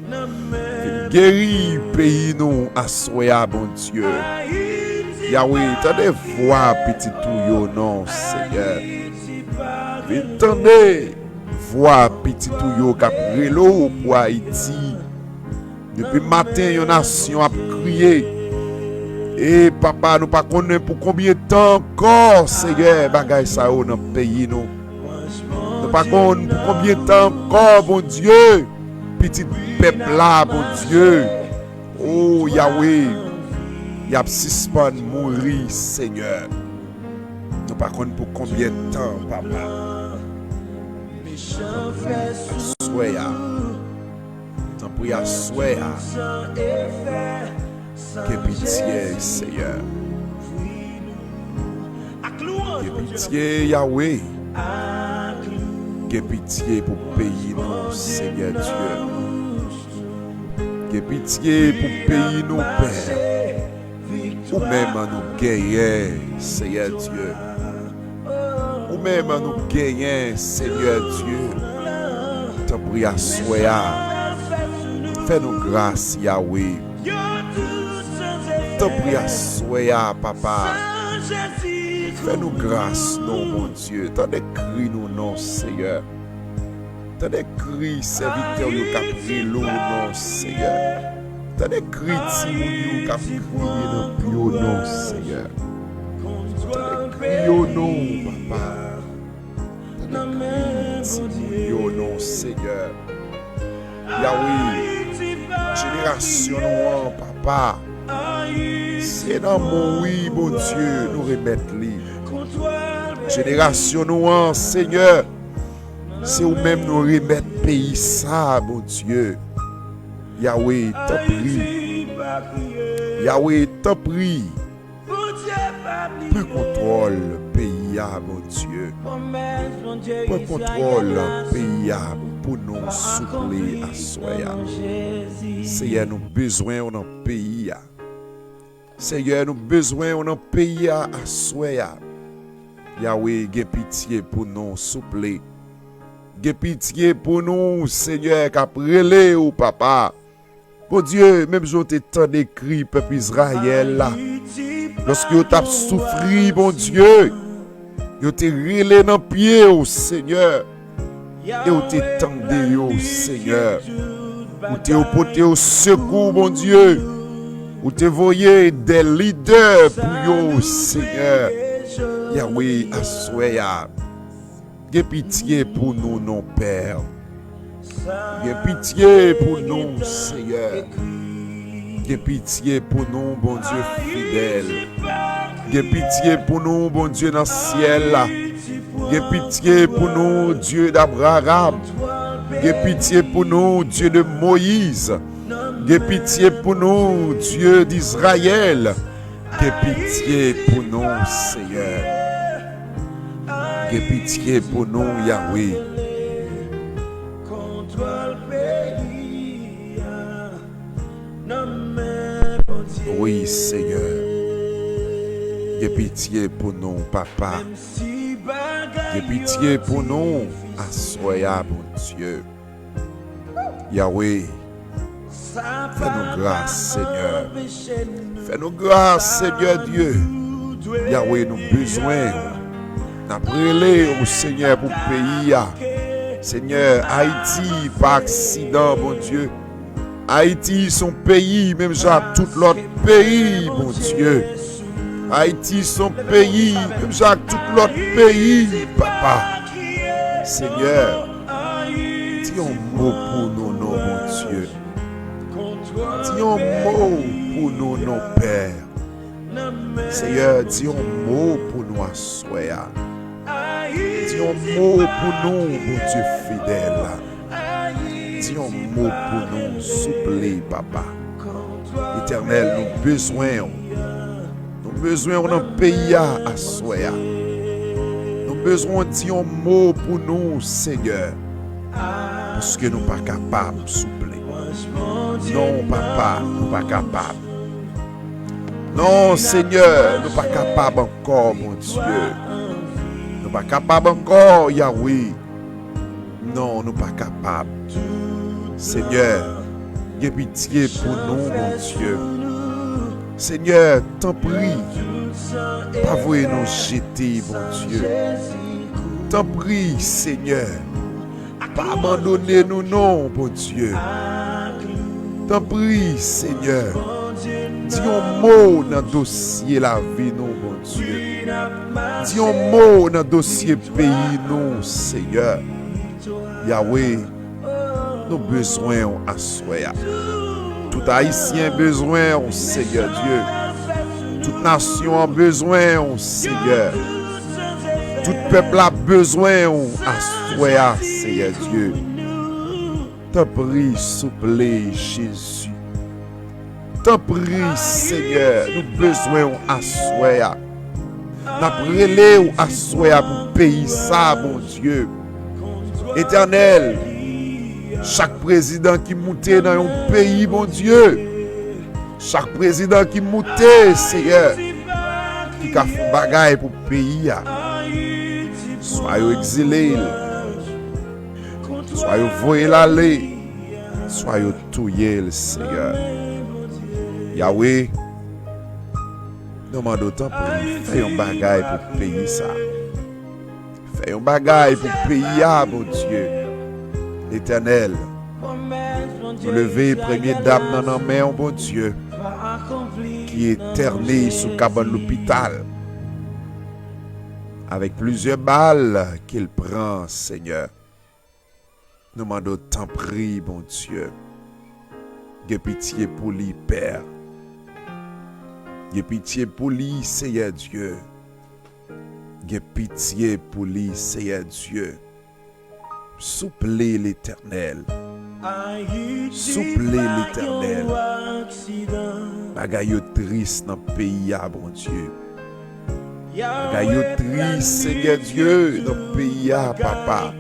Vin geri peyi nou aswè a, Bondye. Yawe, tande vwa pitit ou yo non, Senyè. Vin tande vwa pitit ou yo k ap rele w pou Ayiti. Depi maten, yon nasyon ap kriye. E, Papa, nou pa konnen pou konbyen tan ankò, Senyè, bagay sa yo nan peyi nou. Nou pa konn pou konbyen tan ankò, Bondye, pitit pèp la, Bondye. O Yawe, y ap sispann mouri, Senyè. Nou pa konn pou konbyen tan, Papa. Aswè a, tanpri, aswè a, gen pitye, Senyè. Gen pitye, Yawe. Gen pitye pou peyi nou, Senyè Dye. Gen pitye pou peyi nou, Pè. Ou menm nou genyen, Senyè Dye. Ou menm nou genyen, Senyè Dye. Tanpri, aswè a, fè nou gras, Yawe. Tanpri, aswè a, Papa, fè nou gras non, Bondye. Tande kri nou non, Senyè. Tande kri sèvitè w yo k ap rele w non, Senyè. Tande kri timoun yo k ap kriye nan pye w non, Senyè. Tande kri yo non, Papa. Tande kri timoun yo non, Senyè. Yawe, jenerasyon nou an, Papa, se nan men w wi, Bondye, nou remèt li. Jenerasyon nou an, Senyè, se ou menm nou remèt peyi sa, Bondye. Yawe, tanpri. Yawe, tanpri. Pran kontwòl peyi a, Bondye. Pran kontwòl peyi a pou nou, souple, aswè a. Senyè, nou bezwen w nan peyi a. Senyè, nou bezwen w nan peyi a aswè a. Yawe, gen pitye pou nou, souple. Gen pitye pou nou, Senyè, k ap rele w, Papa. Bondye, menm jan w te tande kri pèp Izrayèl la, lòske yo t ap soufri, Bondye, yo te rele nan pye w, Senyè, e w te tande yo, Senyè. Ou te pote yo sekou, Bondye. Ou te voye de lidè pou yo, Senyè. Yawe, aswè a, gen pitye pou nou, non, Pè. Gen pitye pou nou, Senyè. Gen pitye pou nou, Bondye fidèl. Gen pitye pou nou, Bondye nan syèl la. Gen pitye pou nou, Dye d'Abraram. Gen pitye pou nou, Dye de Moyiz. Gen pitye pou nou, Dye d'Izrayèl. Gen pitye pou nou, Senyè. Gen pitye pou nou, Yawe. Wi, Senyè. Gen pitye pou nou, Papa. Gen pitye pou nou, aswè a, Bondye. Yawe, fè nou gras, Senyè. Fè nou gras, Senyè Dye. Yawe, nou bezwen w. N ap rele w, Senyè, pou peyi a. Senyè, Ayiti pa aksidan, Bondye. Ayiti se yon peyi, menm jan ak tout lòt peyi, Bondye. Ayiti se yon peyi, menm jan ak tout lòt peyi, Papa. Senyè, di yon mo pou nou, non, Bondye. Di yon mo pou nou, non, Pè. Seyè, di yon mo pou nou aswè a. Di yon mo pou nou, Bondye fidèl. Di yon mo pou nou, souple, Papa. Etènèl, nou bezwen w. Nou bezwen w nan peyi a aswè a. Nou bezwen w di yon mo pou nou, Senyè. Paske nou pa kapab, souple. Non, Papa, nou pa kapab. Non, Senyè, nou pa kapab ankò, Bondye. Nou pa kapab ankò, Yawe. Non, nou pa kapab. Senyè, gen pitye pou nou, Bondye. Senyè, tanpri, pa voye nou jete, Bondye. Tanpri, Senyè, pa abandone nou non, Bondye. Tanpri, Senyè, di yon mo nan dosye lavi nou, Bondye. Di yon mo nan dosye peyi nou, Senyè. Yawe, nou bezwen w aswè a. Tout Ayisyen bezwen w, Senyè Dye. Tout nasyon an bezwen w, Senyè. Tout pèp la bezwen w aswè a, Senyè Dye. Tanpri, souple, Jezi. Tanpri, Senyè, nou bezwen w aswè a. N ap rele w aswè a pou peyi sa, Bondye. Etènèl, chak prezidan ki moute nan yon peyi, Bondye, chak prezidan ki moute, Seyè, ki ka fè yon bagay pou peyi a, swa yo egzile l, swa yo voye l ale, swa yo touye l, Seyè. Yawe, nou mande w, tanpri, fè yon bagay pou peyi sa. Fè yon bagay pou peyi a, Bondye. Etènèl, nou leve premye dam nan nan men w, Bondye, ki entène sou kabann lopital avèk plizyè bal ke l pran, Senyè. Nou mande w, tanpri, Bondye, gen pitye pou li, Pè. Gen pitye pou li, Seyè Dye. Gen pitye pou li, Seyè Dye. Souple, Letènèl. Souple, Letènèl. Bagay yo tris nan peyi a, Bondye. Bagay yo tris, Senyè Dye, nan peyi a, Papa.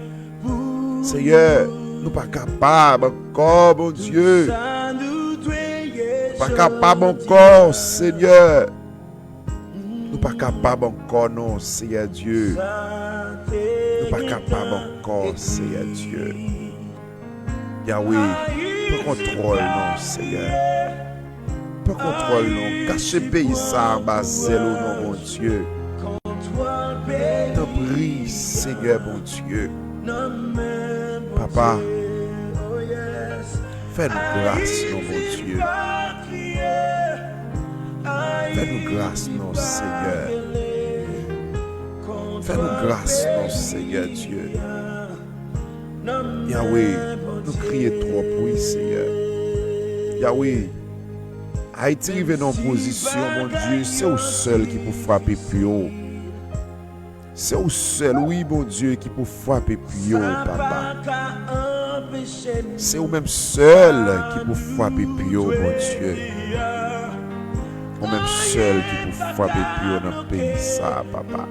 Seyè, nou pa kapab ankò, Bondye. Nou pa kapab ankò, Senyè. Nou pa kapab ankò, non, Seyè Dye. Nou pa kapab ankò, Seyè Dye. Yawe, pran kontwòl non, Seyè. Pran kontwòl non. Kache peyi sa anba zèl ou non, Bondye. Tanpri, Seyè Bondye. Papa, fè nou gras non, Bondye. Fè nou gras non, Seyè. Fè nou gras non, Seyè Dye. Yawe, nou kriye twòp, wi, Seyè. Yawe, Ayiti rive nan yon pozisyon, Bondye, se ou sèl ki pou frape pyo. Se ou sèl, wi, Bondye, ki pou frape pyo, Papa. Se ou menm sèl ki pou frape pyo, Bondye. Ou menm sèl ki pou frape pyo nan peyi sa, Papa.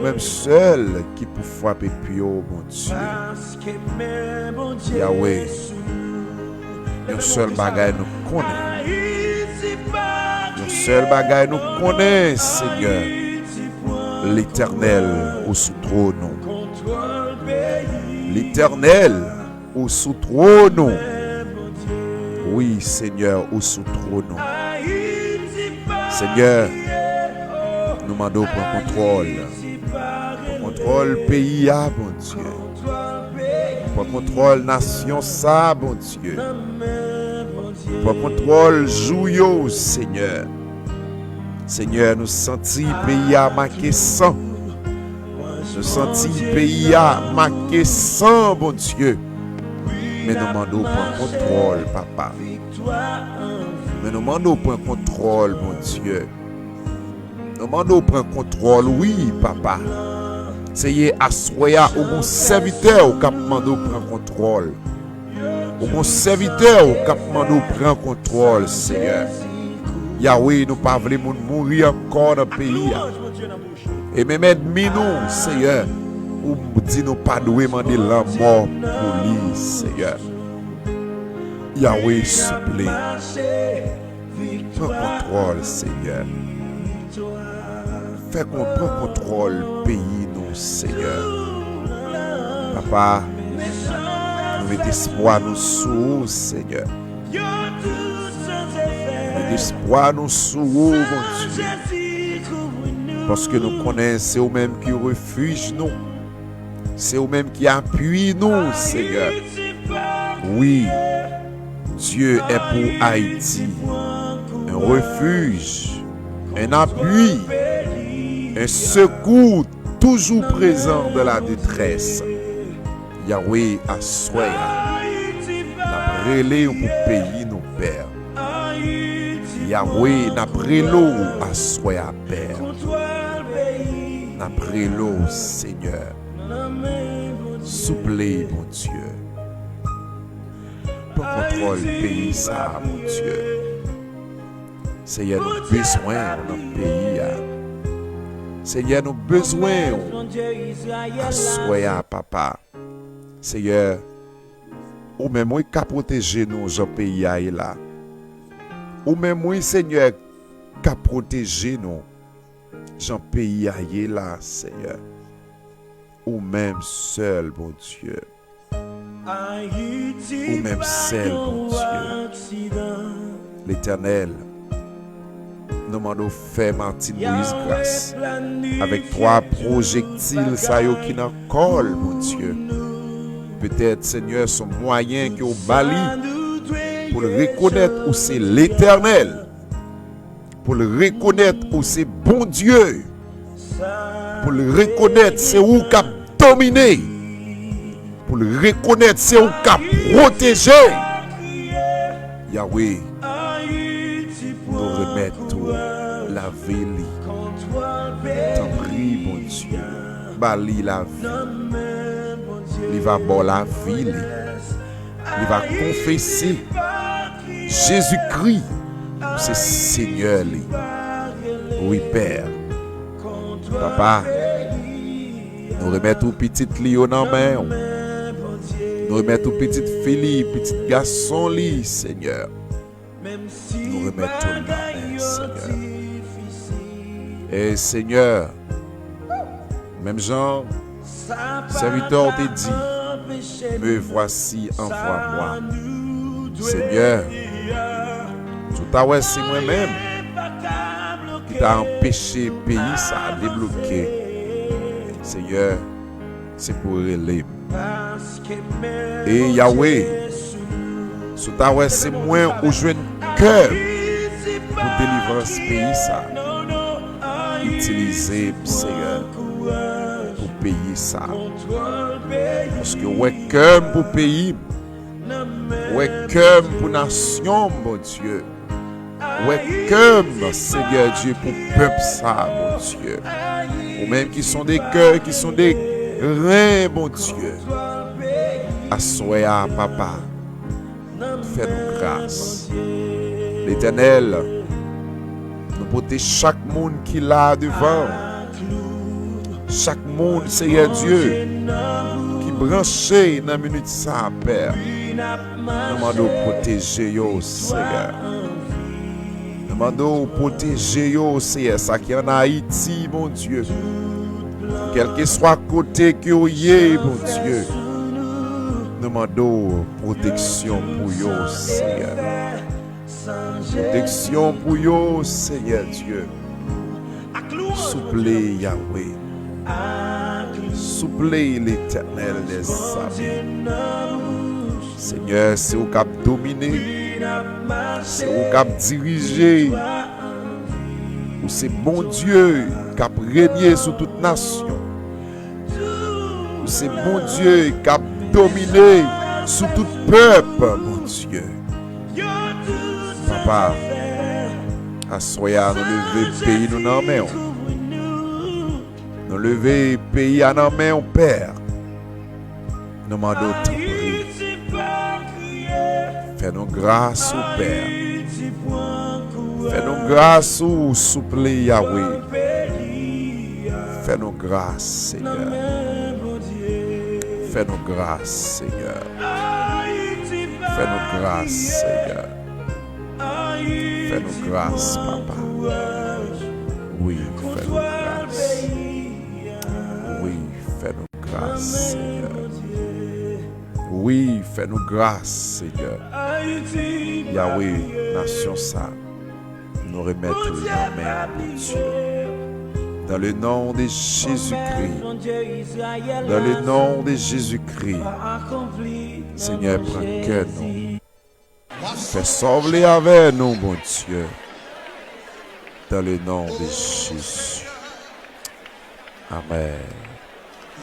Ou menm sèl ki pou frape pye w, Bondye. Yawe, yon sèl bagay nou konnen. Yon sèl bagay nou konnen, Senyè. Letènèl, ou sou twòn ou. Letènèl, ou sou twòn ou. Wi, Senyè, ou sou twòn ou. Senyè, nou mande w pran kontwòl. Pran kontwòl peyi a, Bondye. Pran kontwòl nasyon sa, Bondye. Pran kontwòl jou yo, Senyè. Senyè, nou santi peyi a make san. Nou santi peyi a make san, Bondye. Men nou mande w pran kontwòl, Papa. Men nou mande w pran kontwòl, Bondye. Nou mande w pran kontwòl, wi, Papa. Seyè, aswè a, ou gon sèvitè w k ap mande w pran kontwòl. Ou gon sèvitè w k ap mande w pran kontwòl, Senyè. Yawe, nou pa vle moun mouri ankò nan peyi a. E menm ènmi nou, Senyè, ou di nou pa dwe mande lanmò pou li, Senyè. Yawe, souple, pran kontwòl, Senyè. Fè kon pran kontwòl peyi nou, Senyè. Papa, nou met espwa nou sou ou, Senyè. Nou met espwa nou sou ou, Bondye. Paske nou konnen se ou menm ki refij nou. Se ou menm ki apui nou, Senyè. Wi, Dieu est pour Haïti, un refuge, un appui, un secours toujours présent dans la détresse. Yawe, aswè a, n ap rele w pou peyi nou, Pè. Yawe, n ap rele w aswè a, Pè. N ap rele w, Senyè. Souple, Bondye. Pran kontwòl peyi sa a, Bondye. Senyè, nou bezwen w nan peyi a. Senyè, nou bezwen w aswè a, Papa. Senyè, ou menm, wi, ka pwoteje nou jan peyi a ye la. Ou menm, wi, Senyè, ka pwoteje nou jan peyi a ye la, Senyè. Ou menm sèl, Bondye. Ou menm sèl, Bondye. Letènèl, nou mande w fè Martine Moïse gras avèk twa pwojektil sa yo ki nan kò l, Bondye. Petèt, Senyè, se yon mwayen ke w ba li pou l rekonèt ou se Letènèl, pou l rekonèt ou se Bondye, pou l rekonèt se ou k ap domine, pou l rekonèt se ou k ap pwoteje. Yawe, nou remèt ou lavi li. Tanpri, Bondye, ba li lavi. Li va ba w lavi li. Li va konfese Jezikri, ou se Senyè li. Wi, Pè. Papa, nou remèt ou pitit li yo nan men w. Nou remèt ou pitit fi li, pitit gason li, Senyè. Nou remèt ou nan men, Senyè. E Senyè, menm jan sèvitè w te di, Me voici, envoie-moi. Senyè, si w ta wè se mwen menm ki ta anpeche peyi sa a debloke, Senyè, se pou w rele m. E Yawe, si w ta wè se mwen ou jwenn kè pou delivrans peyi sa, itilize m, Senyè, pou peyi sa. Paske w wè kè m pou peyi m, w wè kè m pou nasyon m, Bondye. Wè kè m, Senyè Dye, pou pèp sa, Bondye. Ou menm ki sonde kè, ki sonde ren, Bondye. Aswè a, Papa, fè nou gras. Letènèl, nou pote chak moun ki la devan w. Chak moun, Seyè Dye, ki branche nan minit sa a, Pè, nou mande w pwoteje yo, Seyè. Nou mande w pwoteje yo, Seyè, sa ki ann Ayiti, Bondye. Kèlkeswa kote ke yo ye, Bondye, nou mande w pwoteksyon pou yo, Seyè. Pwoteksyon pou yo, Seyè Dye. Souple, Yahweh. Souple, Letènèl dèzame. Senyè, se ou k ap domine. Se ou k ap dirije. Ou se Bondye k ap renye sou tout nasyon. Ou se Bondye k ap domine sou tout pèp, Bondye. Papa, aswè a, nou leve peyi nou nan men w. Nou leve peyi a nan men w, Pè. Nou mande w, tanpri, fè nou gras, o Pè. Fè nou gras, o souple, Yahweh. Fè nou gras, Senyè. Fè nou gras, Senyè. Fè nou gras, Senyè. Fè nou gras, Papa. Wi, fè nou gras. Wi, fè nou gras, Senyè. Wi, fè nou gras, Senyè. Yahweh, nasyon sa, nou remèt ou nan men w, Bondye. Dans le nom de Jésus-Christ. Dans le nom de Jésus-Christ. Senyè, pran kè nou. Fè sa w vle avè nou, Bondye. Dans le nom de Jésus. Amèn.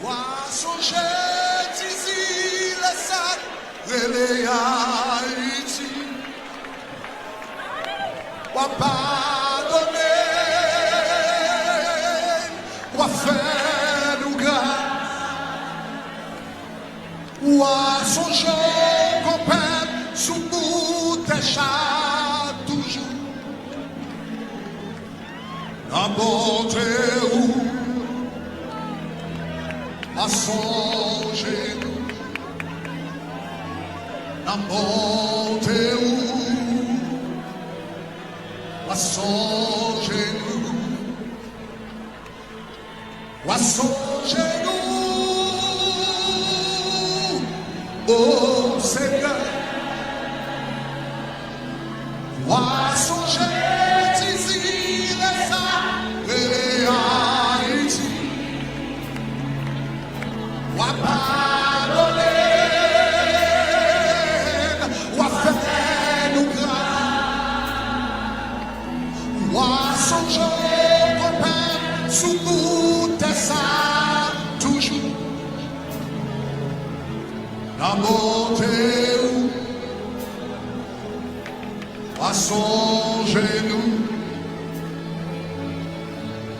W a sonje ti zile sa k rele Ayiti. W a padone, w a fè nou gras. W a sonje w konpè sou bout tè sa toujou. Nan bonte ou, w a sonje nou. Nan bonte ou, w a sonje nou. W a sonje nou, o Senyè. W a sonje ti zile sa rele Ayiti. W a padone, w a fè nou gras. W a sonje w konpè sou bout tè sa toujou. Nan bonte ou, w a sonje nou.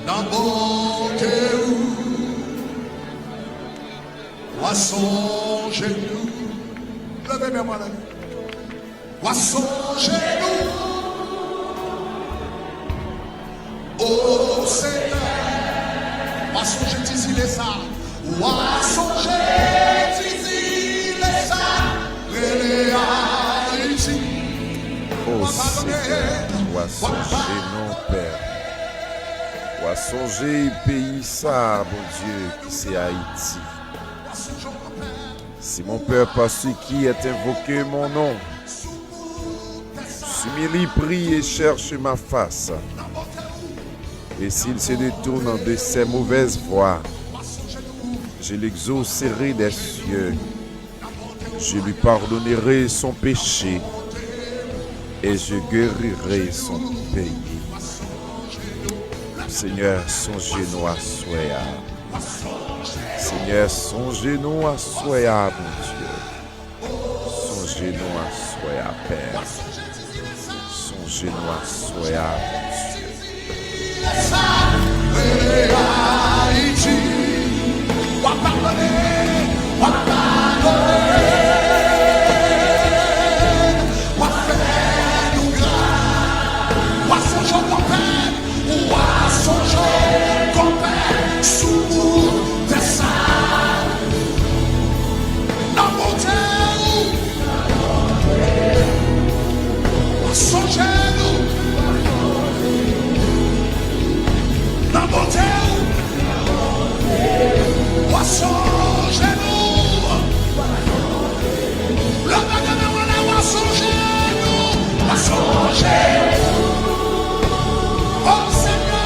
Nan bonte ou, w a sonje nou. Leve men mwen la. W a sonje nou, o Senyè. W a sonje ti zile sa. W a sonje ti zile sa rele Ayiti. O Senyè, w a sonje nou, Pè. W a sonje peyi sa, Bondye, ki se Ayiti. Si mon peuple, à ceux qui est invoqué mon nom, s'humilie, prie et cherche ma face, et s'il se détourne de ses mauvaises voies, je l'exaucerai des cieux, je lui pardonnerai son péché, et je guérirai son pays. Senyè, sonje nou aswè a. Senyè, sonje nou aswè a, Bondye. Sonje nou aswè a, Pè. Sonje nou aswè a, Bondye. W a sonje w konpè, w a sonje w konpè sou O Senyè,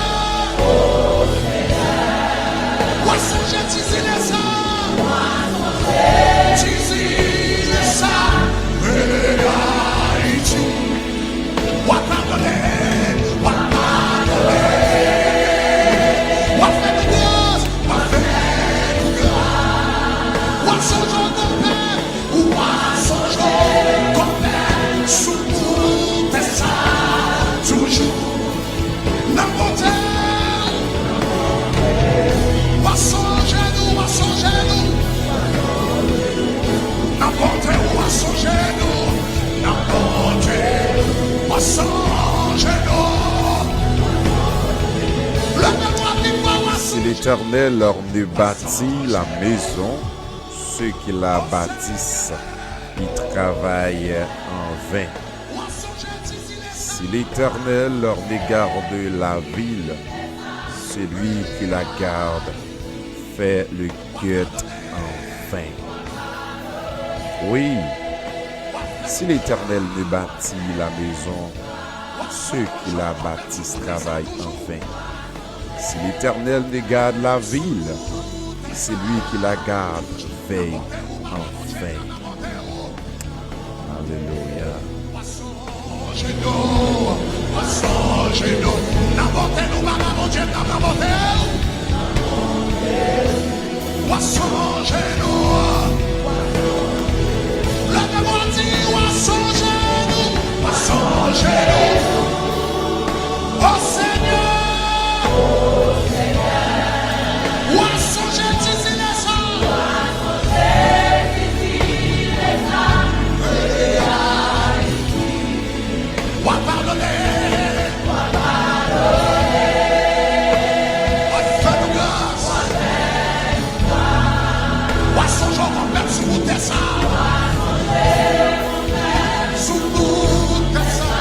w a sonje ti zile sa, ti zile sa, e Ayiti. W a padone, w a padone, w a fè nou gras, w a fè nou gras. W a sonje konpè, w a sonje konpè sou tout tè sa toujou. Nan bonte w, w a sonje nou, w a sonje nou. Nan bonte w, w a sonje nou. Nan bonte w, w a sonje nou. Leve vwa pi fò, w a sonje. Si l'Éternel ne bâtit la maison, ceux qui la bâtissent y travaillent en vain. Si l'Éternel ne garde la ville, celui qui la garde fait le guet en vain. Oui, si l'Éternel ne bâtit la maison, ceux qui la bâtissent travaillent en vain. Si l'Éternel ne garde la ville, celui qui la garde veille en vain. Alelouya. Leve vwa, di, w a sonje nou, w a sonje nou. O Senyè, w a sonje ti zile sa. W a padone. W a fè nou gras. W a sonje w konpè sou wout tè sa. Sou wout tè sa.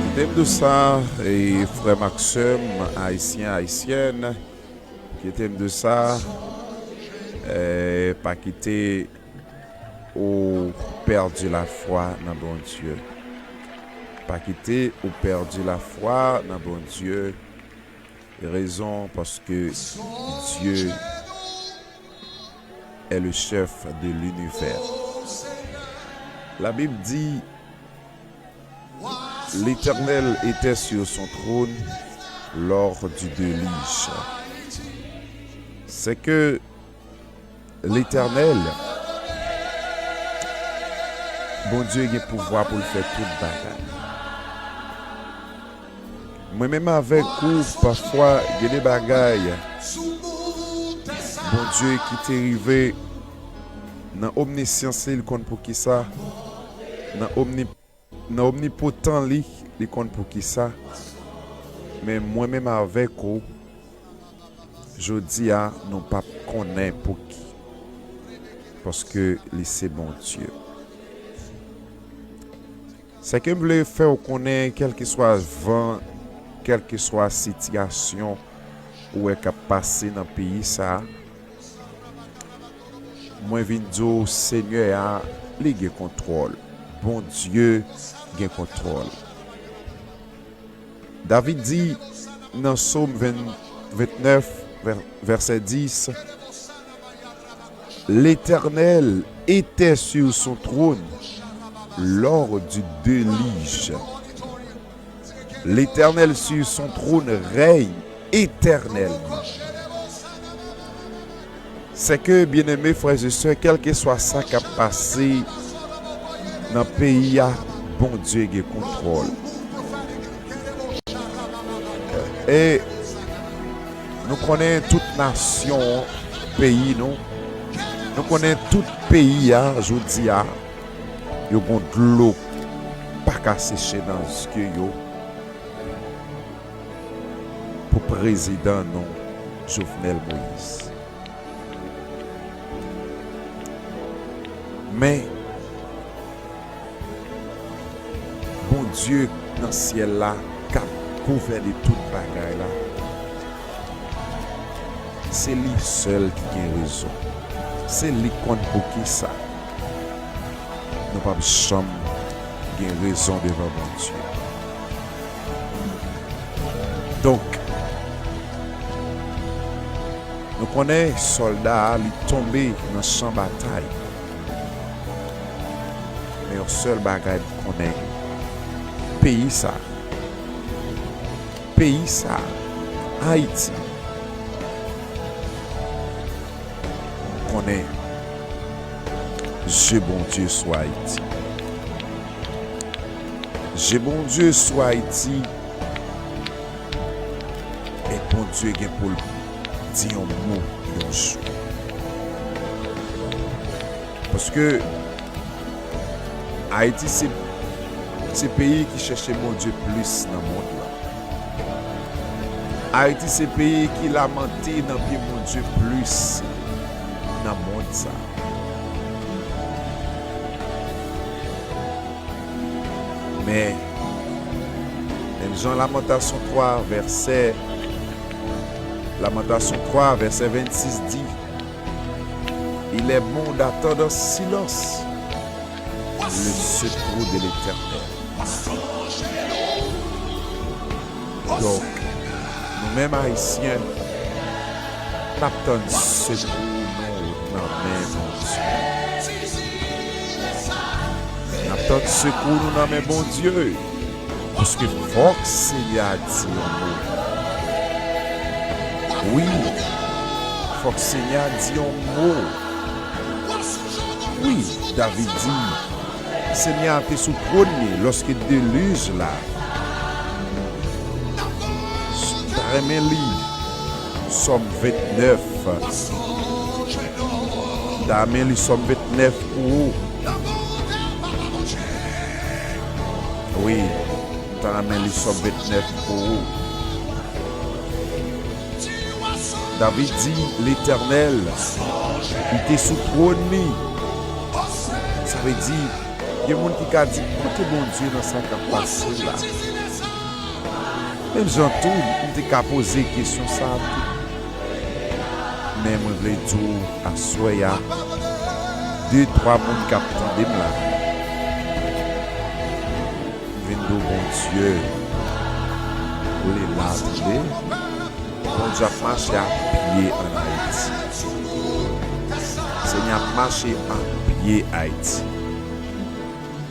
Kite m di w sa, e frè m ak sè m, ayisyen, ayisyèn, kite m di w sa, e pa kite ou pèdi lafwa nan Bondye. Pa kite ou pèdi lafwa nan Bondye. Rezon, paske Dieu est le chef de l'univers. La Bible dit, l'Éternel était sur son trône lors du déluge. C'est que Letènèl, Bondye gen pouvwa pou l fè tout bagay. Mwen menm avèk ou, pafwa, gen de bagay, Bondye ki te rive nan omnisyans li, li konn poukisa, nan omni-, nan omnipotan li, li konn poukisa. Men mwen menm avèk ou, jodi a, nou p ap konnen pouki. Paske li se Bondye. Sa ke m vle fè w konnen, kèlkeswa van, kèlkeswa sitiyasyon ou wè k ap pase nan peyi sa a, mwen vin di w, Senyè a, li gen kontwòl. Bondye gen kontwòl. David di nan Sòm ven, vennèf, vè-, vèsè dis, L'Éternel était sur son trône lors du déluge. L'Éternel sur son trône règne éternellement. Sè ke, byeneme frè e sè, kèlkeswa sa k ap pase nan peyi a, Bondye gen kontwòl. E nou konnen tout nasyon peyi nou, nou konnen tout peyi a, jodi a, yo gon dlo pa ka seche nan zye yo pou prezidan nou, Jovenel Moïse. Men, Bondye nan syèl la k ap gouvène tout bagay la, se li sèl ki gen rezon. Se li k konn poukisa nou p ap janm gen rezon devan Bondye. Donk, nou konnen sòlda a, li tonbe nan chan batay. Men yon sèl bagay m konnen, peyi sa, peyi sa, Ayiti, m konnen je Bondye sou Ayiti. Je Bondye sou Ayiti, e Bondye gen pou l di yon mo yon jou. Paske Ayiti se, se peyi ki chèche Bondye plis nan mond lan. Ayiti se peyi ki lamante nan pye Bondye plis nan mond sa. Men, menm jan Lamantasyon twa, vèsè, Lamantasyon twa, vèsè vennsis di, Il est bon d'attendre en silence le secours de l'Éternel. Donk, nou menm Ayisyen, n ap tann sekou nou nan men Bondye. N ap tann sekou nou nan men Bondye. Paske fòk Senyè a di yon mo. Wi, fòk Senyè a di yon mo. Wi, David di, Senyè a te sou twòn li lòske delij la. M ta renmen li Sòm vennèf. M ta renmen li Sòm vennèf pou ou. Wi, m ta renmen li Sòm vennèf pou ou. David di, Letènèl, li te sou twòn li. Sa vle di, gen moun ki ka di, kote Bondye nan sa k ap pase la? Menm jan tou, m te ka poze kesyon sa a tou. Men mwen vle di w aswè a, de, twa moun k ap tande m la, m vin di w Bondye, li la, tande. Bondye ap mache ak pye ann Ayiti. Senyè ap mache ak pye Ayiti.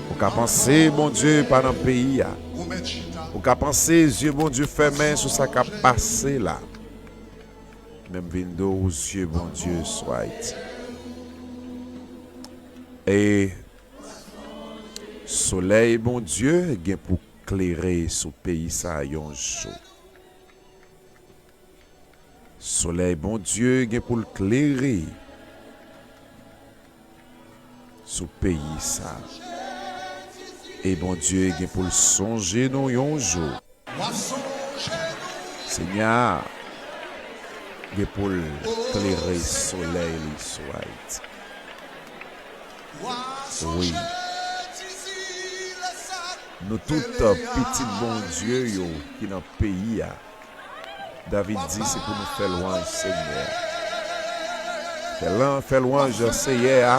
Ou ka panse Bondye pa nan peyi a. Ou ka panse zye Bondye fèmen sou sa k ap pase la. Men m vin di w zye Bondye sou Ayiti. E solèy Bondye gen pou klere sou peyi sa a yon jou. Solèy Bondye gen pou l klere sou peyi sa a. E Bondye gen pou l sonje nou yon jou. Senyè a gen pou l klere solèy li sou Ayiti. Wi. Nou tout pitit Bondye yo ki nan peyi a. David di se pou nou fè lwanj Senyè a. Fè lan-, fè lwanj Senyè a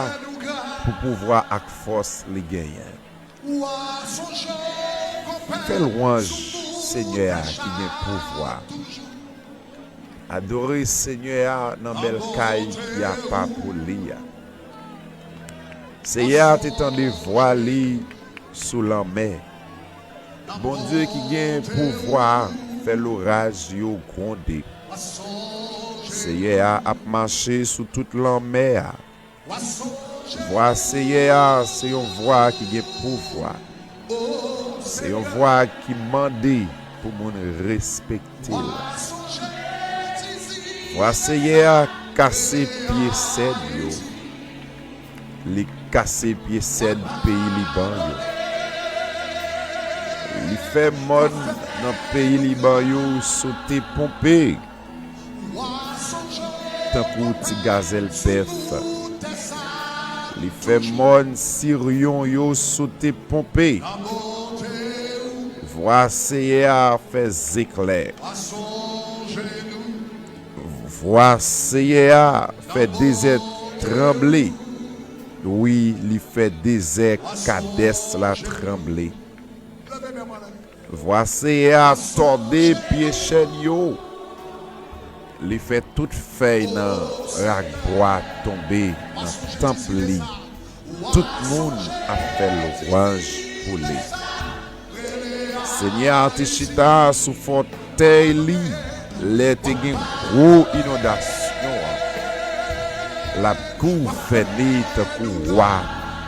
pou pouvwa ak fòs li genyen. Fè lwanj Senyè a ki gen pouvwa. Adore Senyè a nan bèl kay ki apa pou li a. Senyè a te tande vwa li sou lanmè. Bondye ki gen pouvwa a fè loraj yo gwonde. Senyè a ap mache sou tout lanmè a. Vwa Senyè a se yon vwa ki gen pouvwa. Se yon vwa ki mande pou moun respekte l. Vwa Senyè a kase pye sèd yo. Li kase pye sèd peyi Liban yo. Li fè mòn nan peyi Liban yo sote ponpe tankou ti gazèl bèf. Li fè mòn Siryon yo sote ponpe. Vwa Senyè a fè zeklè. Vwa Senyè a fè dezè tranble. Wi, li fè dezè Kadès la tranble. Vwa Seyè a tòde pye chèn yo. Li fè tout fèy nan rak bwa tonbe nan tanp li. Tout moun ap fè lwanj pou li. Senyè a te chita sou fòtèy li lè te gen gwo inondasyon an. L ap gouvène tankou wa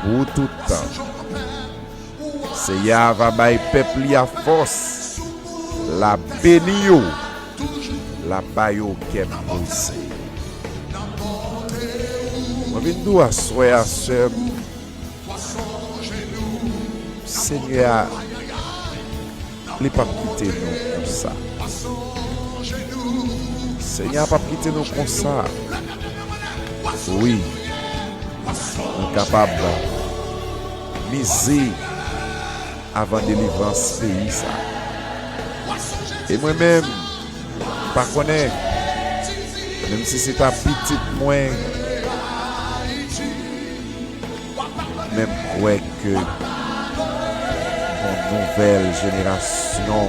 pou tout tan. Seyè a va bay pèp li a fòs. L ap beni yo. L ap ba yo kè poze. Mwen vin di w aswè a, sè m, Senyè a, li p ap kite nou konsa. Senyè a p ap kite nou konsa. Wi, nou kapab mize avan delivrans peyi sa. E mwen menm, m pa konnen, menm si se ta pitit mwen, men m kwè ke yon nouvèl jenerasyon,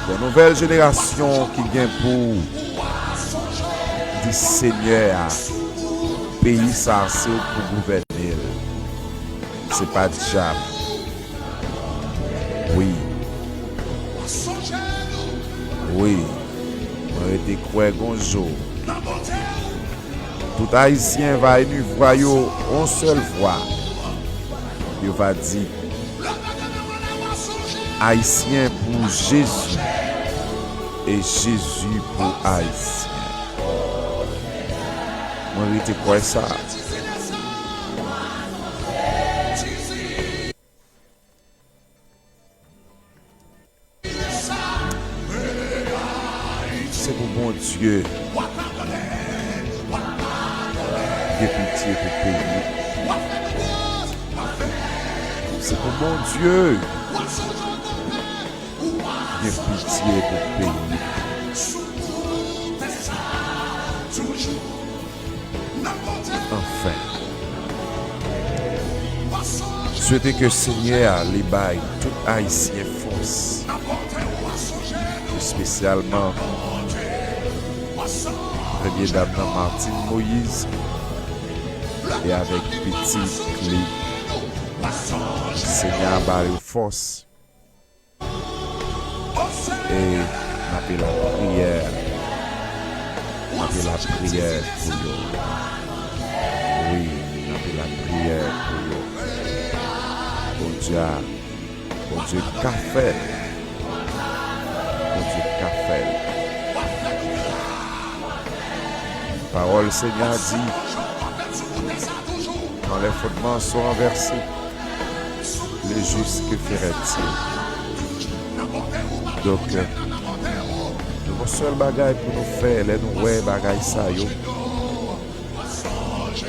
yon nouvèl jenerasyon ki gen pou di Senyè a, peyi sa a se ou k pou gouvène l. Se pa dyab. Wi. Wi. Mwen rete kwè gon jou tout Ayisyen va ini vwa yo yon sèl vwa. Yo va di, Ayisyen pou Jezi e Jezi pou Ayisyen. Mwen rete kwè sa. Se pou Bondye gen pitye pou peyi. Se pou Bondye gen pitye pou peyi. Anfen, swete ke Senyè a li bay tout Ayisyen fòs, espesyalman Premye Dam nan Martine Moïse e avèk pitit li. Senyè a ba yo fòs. E n ape lapriyè. N ape lapriyè pou yo. Wi, n ape lapriyè pou yo. Bondye a, Bondye ka fè l. Bondye ka fè l. Pawòl Senyè a di, Quand les fondements sont renversés, le juste, que fera-t-il? Donk, euh, nou gon sèl bagay pou nou fè lè nou wè bagay sa yo.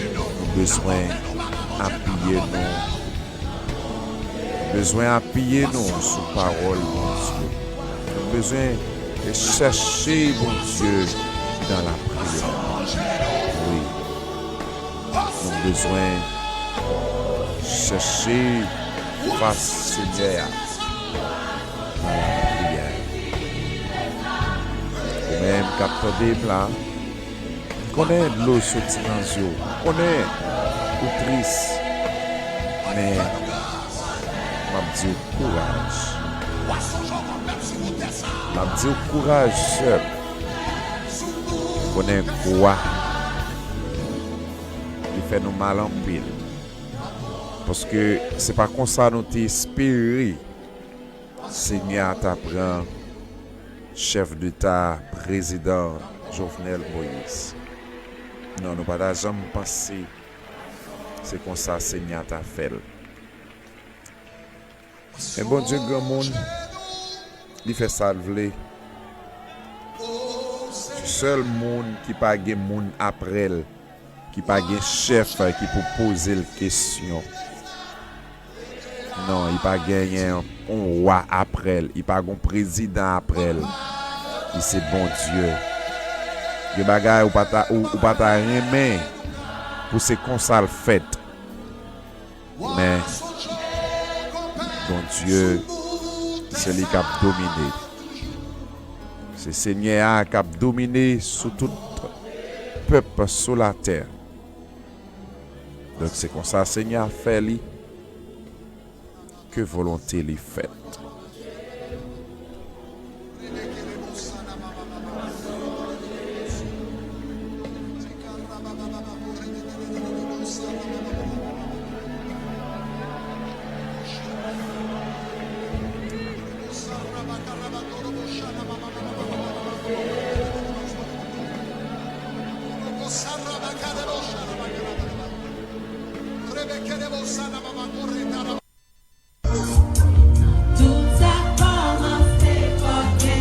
Nou bezwen apiye nou. Nou bezwen apiye nou sou pawòl Bondye. Nou bezwen chèche Bondye dans la prière. Wi. Nou bezwen chèche fas Senyè a nan lapriyè. Ou menm k ap tande m la, m konnen dlo soti nan zye w, m konnen ou tris, men m ap di w kouraj. M ap di w kouraj, sè m. M konnen kou a li fè nou mal anpil. Paske se pa konsa nou te espere Senyè a ta pran chèf deta, prezidan Jovenel Moïse. Non, nou pa ta janm panse se konsa Senyè a ta fè l. Men Bondye granmoun, li fè sa l vle. Sèl moun ki pa gen moun apre l, ki pa gen chèf ki pou poze l kesyon. Non, li pa genyen yon wa apre l, li pa gen prezidan apre l. Li se Bondye. Gen bagay ou pa ta, ou, ou pa ta renmen pou se konsa l fèt. Men, Bondye, se li k ap domine. Se Senyè a k ap domine sou tout pèp sou latè. Donk, se konsa Senyè a fè li, ke volonte li fèt. Tout sa kòmanse kote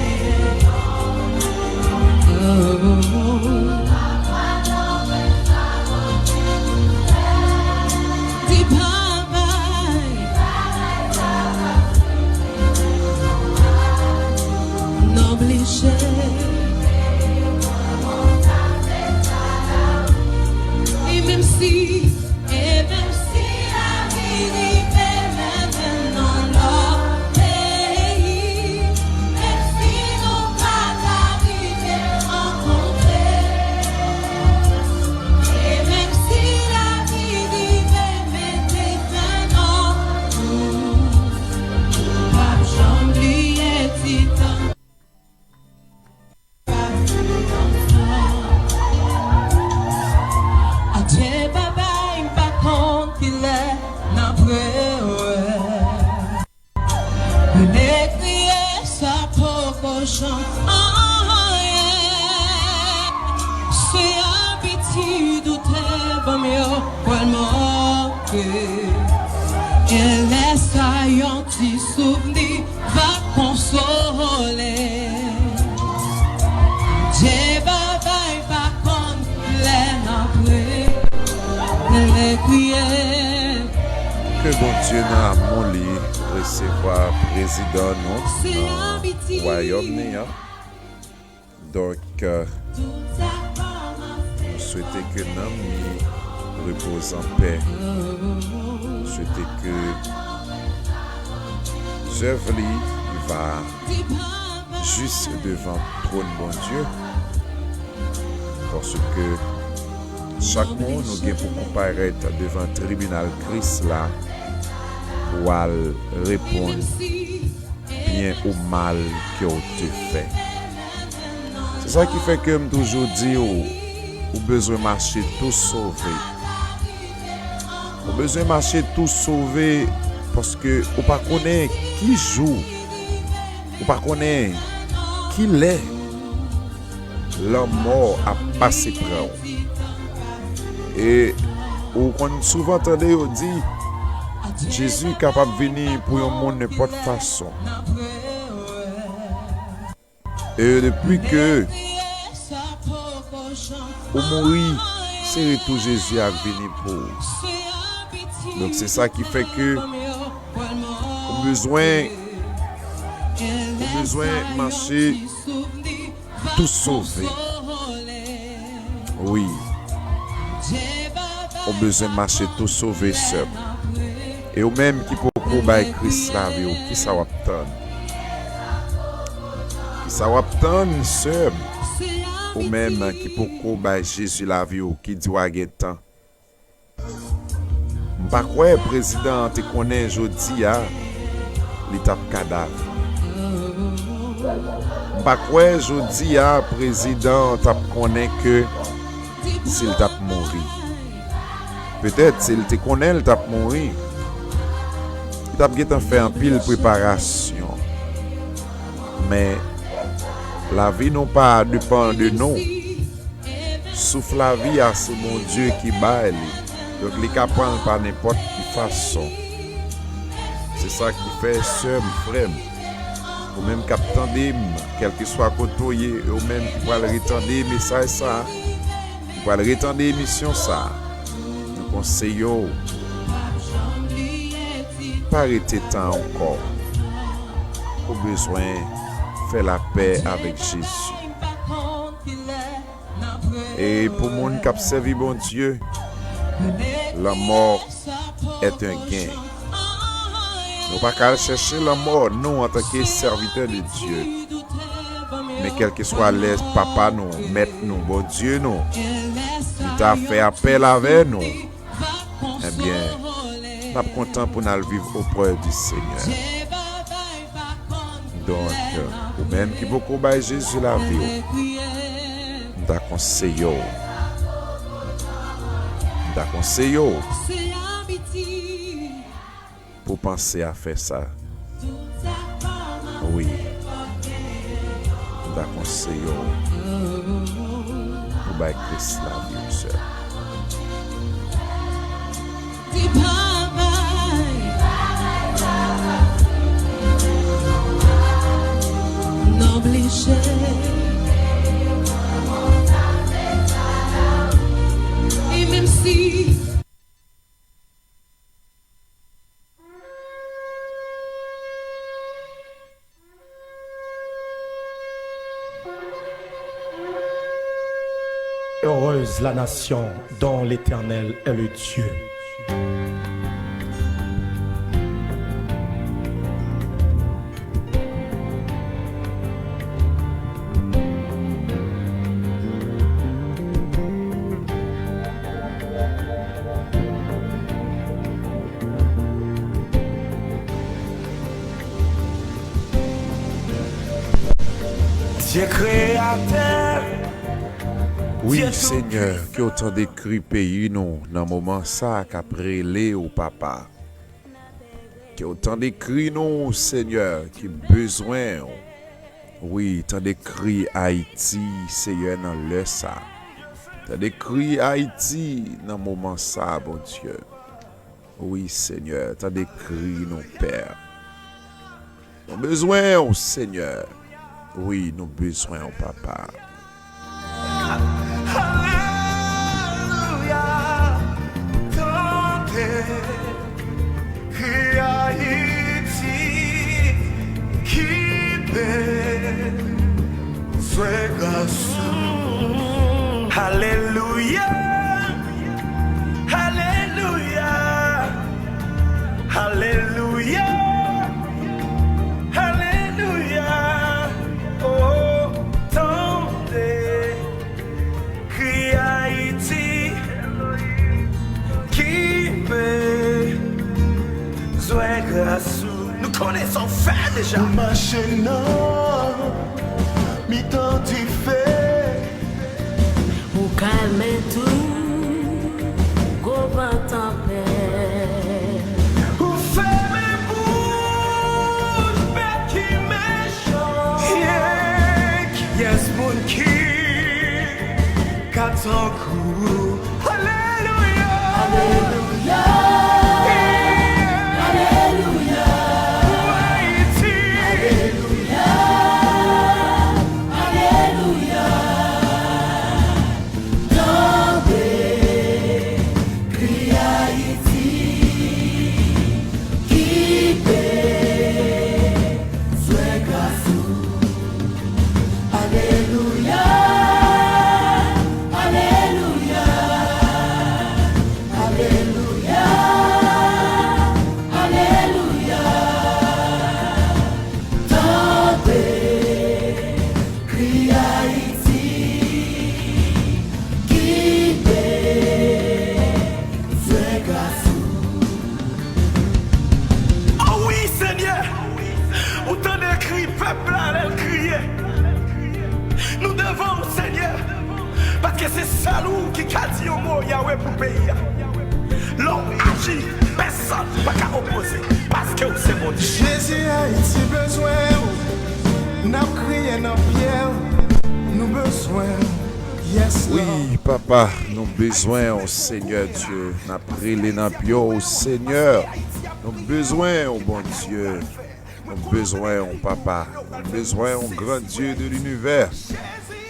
di babay. N oblije. E menm si, e menm si lavi rive mennen n nan lòt peyi, menm si nou pa ta rive rankontre, e menm si lavi rive mete fen nan nou, nou p ap janm bliye ti tan. Adye babay, m pa konn kilè n ap rewè. Rele kriye, sa poko janm anyen. Se abitid ou te ban m yo, pral manke. E lè sa yon ti souvni va konsole. Dye babay pa konn lè n ap rele kriye. Ke Bondye nan amou li resevwa prezidan nou nan wayòm ni an. Donk, euh, nou swete ke nanm li repoze an pè. Nou swete ke zèv li va jis devan twòn Bondye. Paske chak moun nou gen pou konparèt devan tribinal Kris la pou al reponn byen ou mal ke w te fè. Se sa ki fè ke m toujou di w, ou bezwen mache tou sove. Ou bezwen mache tou sove paske ou pa konnen ki jou, ou pa konnen ki lè lanmò ap pase pran w. E ou konn souvan tande yo di, Jezi kapab vini pou yon moun nenpòt fason. E depi ke ou mouri, se retou Jezi a k vini pou ou. Donk, se sa ki fè ke ou bezwen, ou bezwen mache tou sove. Wi. Ou bezwen mache tou sove, sè m. E ou menm ki poko bay Kris lavi w, kisa w ap tann? Kisa w ap tann, sè m? Ou menm ki poko bay Jezi lavi w, ki di w a gen tan. M pa kwè prezidan an te konnen jodi a li t ap kadav. M pa kwè jodi a prezidan an t ap konnen ke si l t ap mouri. Petèt, si l te konnen l t ap mouri, li t ap gentan fè anpil preparasyon. Men, lavi nou pa depann de nou. Souf lavi a, se Bondye ki bay li. Donk, li ka pran l pa nenpòt ki fason. Se sa ki fè, sè m, frè m, ou menm k ap tande m, kèlkeswa kote w ye, e ou menm ki pral retande mesaj sa a, ki pral retande emisyon sa a, nou konseye w, pa rete tan ankò. Ou bezwen fè lapè avèk Jezi. E pou moun k ap sèvi Bondye, lanmò est un gain. Nou pa ka al chèche lanmò, nou, antanke sèvitè de Dye. Men kèlkeswa lè Papa nou, Mèt nou, Bondye nou, nou ta fè apèl avè nou, ebyen, n ap kontan pou n al viv oprè di Senyè. Donk, ou menm ki poko bay Jezi lavi w, m ta konseye w, m ta konseye w pou panse a fè sa. Wi. M ta konseye w pou bay Kris lavi w, sè. Ti travay, n oblije. E menm si Heureuse la nation dont l'Éternel est le Dieu. Dye kreyatè. Wi, Senyè, ke w tande kri peyi nou nan moman sa k ap rele w, Papa. Ke w tande kri nou, Senyè, ki bezwen w. Wi, tande kri Ayiti, Senyè, nan lè sa. Tande kri Ayiti nan moman sa, Bondye. Wi, Senyè, tande kri nou, Pè. Nou bezwen w, Senyè. Wi, nou bezwen w, Papa. Alelouya, tande kri Ayiti ki bezwen gras ou. Alelouya. Alelouya, alelouya, alelouya. Oh, tande kri Ayiti ki bezwen gras ou. Nou konnen sa w fè deja. Ou mache nan mitan dife. Ou kalme tou gwo van tanpèt. Ou fèmen bouch bèt ki mechan. Yeah, kiyès moun ki ka tankou ou? Alelouya. Alelouya. Yeah. Alelouya. Pou Ayiti. Alelouya. Alelouya. Tande kri Ayiti ki bezwen gras ou. Alelouya, alelouya, alelouya, alelouya. Tande kri Ayiti ki bezwen gras ou. O wi, Senyè, ou tande kri pèp la lè l kriye. Nou devan w, Senyè, paske se sèl ou ki ka di yon mo, Yawe, pou peyi a. Lè w aji, pèsonn pa ka opoze, paske w se Bondye. Jezi, Ayiti bezwen w. N ap kriye nan pye w. Nou bezwen w. Yes, Lord. Wi, Papa, nou bezwen w, Senyè Dye. N ap rele nan pye w, Senyè. Nou bezwen w, Bondye. Nou bezwen w, Papa. Nou bezwen w, Gran Dye de linivè.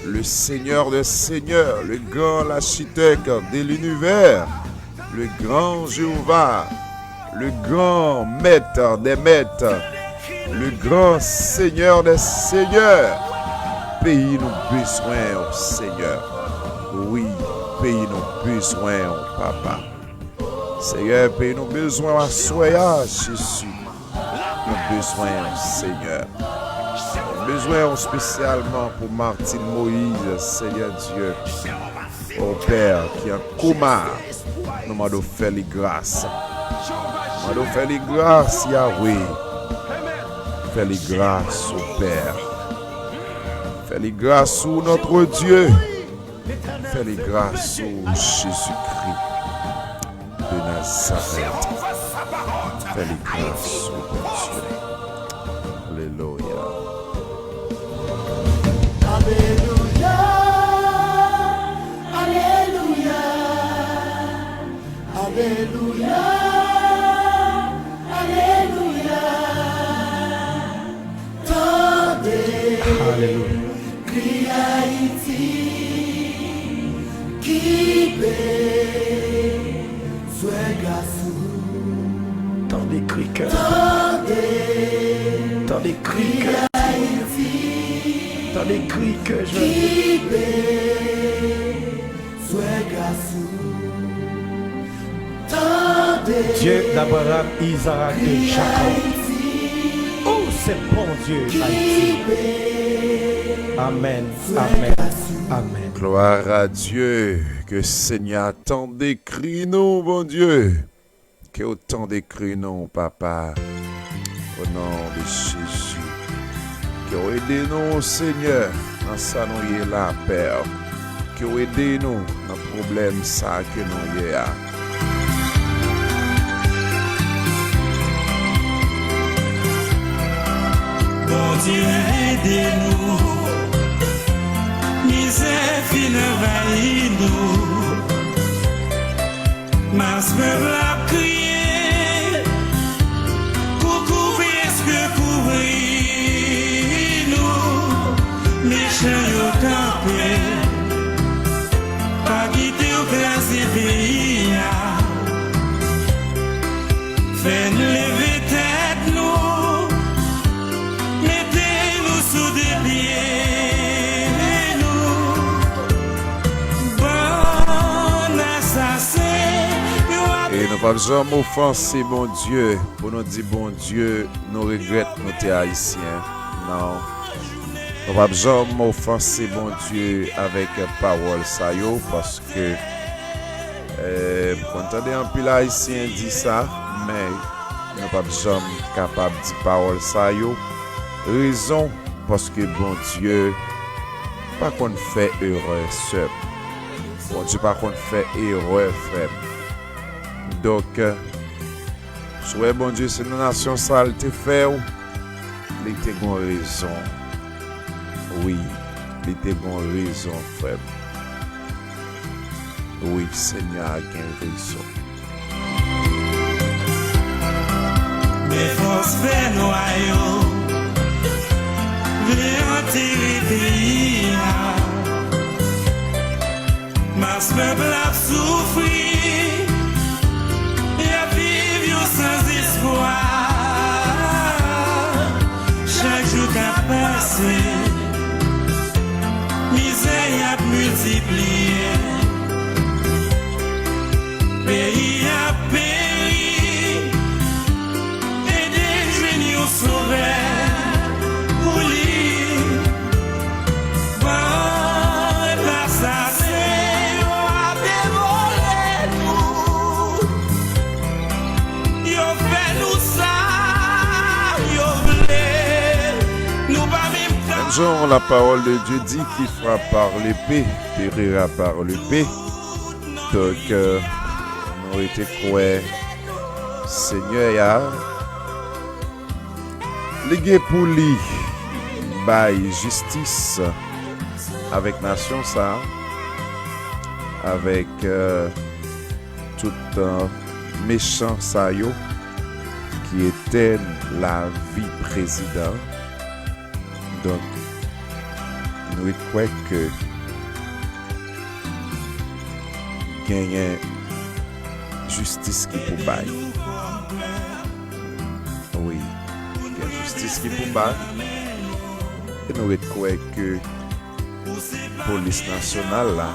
Le Senyè dè senyè, le gran lachitèk de linivè, le gran Jewova, le gran Mèt dè mèt, le gran Senyè dè senyè. Peyi nou bezwen w, Senyè. Wi, peyi nou bezwen w, Papa. Senyè, peyi nou bezwen w aswè a, Jezi. Bezwen w, Senyè. Bezwen w espesyalman pou Martine Moïse, Senyè Dye. O Pè, ki an koma, nou mande w fè li gras. Mande w fè li gras, Yahweh. Fè li gras, o Pè. Fè li gras, o notre Dieu. Fè li gras, o Jezikri de Nazarèt. Fè li gras, o Bondye. Alelouya. Alelouya, alelouya, alelouya, alelouya. Tande, alelouya, kri Ayiti, ki bezwen gras ou. Tande kri kè. Tande, tande kri kè. Tande kri kè, Jezi. Dieu d'Abraham, Isaac et Jacob. Oh, c'est bon Dieu, Haïti. Amen, amen, amen. Gloire à Dieu. Ke Senyè a tande kri nou, Bondye. Ke w tande kri nou, Papa. O non de Jezi. Ke w ede nou, Senyè, nan sa nou ye la, Pè. Ke w ede nou nan pwoblèm sa ke nou ye a. Bondye ede nou. Mizè fin anvayi nou. Mas pèp la ap kriye, kou kouvri, èske kouvri nou? Mechan yo kanpe, pa kite yo kraze peyi a. Fè n leve tèt nou, mete nou sou de pye nou. Bann asasen yo ap... E nou p ap janm ofanse Bondye pou nou di, Bondye, nou regrèt nou te Ayisyen. Non. Nou p ap janm ofanse Bondye avèk pawòl sa yo, paske, eh, m konn tande anpil Ayisyen di sa, men nou p ap janm kapab di pawòl sa yo. Rezon, paske Bondye pa konn fè erè, sè m. Bondye pa konn fè erè, frè m. Donk, si w wè Bondye se nan nasyon sa a l te fè w, li te gon rezon. Wi, li te gon rezon, frè m. Wi, Senyè a gen rezon. Men fòs fè nwa yo vle antere peyi a. Mas pèp la ap soufri, y ap viv yo sanzespwa. Chak jou k ap pase, mizè y ap miltipliye. Peyi ap peri, ede jwenn yon sovè pou li. Bann asasen yo ap devore nou. Yo fè nou sa yo vle. Nou pa menm tan. Menm jan la parole de Dieu dit, qui frappe par l'épée périra par l'épée. Donk, euh, nou rete kwè Senyè a, li gen pou li bay jistis avèk nasyon sa, avèk, euh, tout, euh, mechan sa yo ki etèn lavi prezidan. Donk, nou ret kwè ke genyen jistis ki pou bay. Wi, gen jistis ki pou bay. E nou ret kwè ke polis nasyonal la,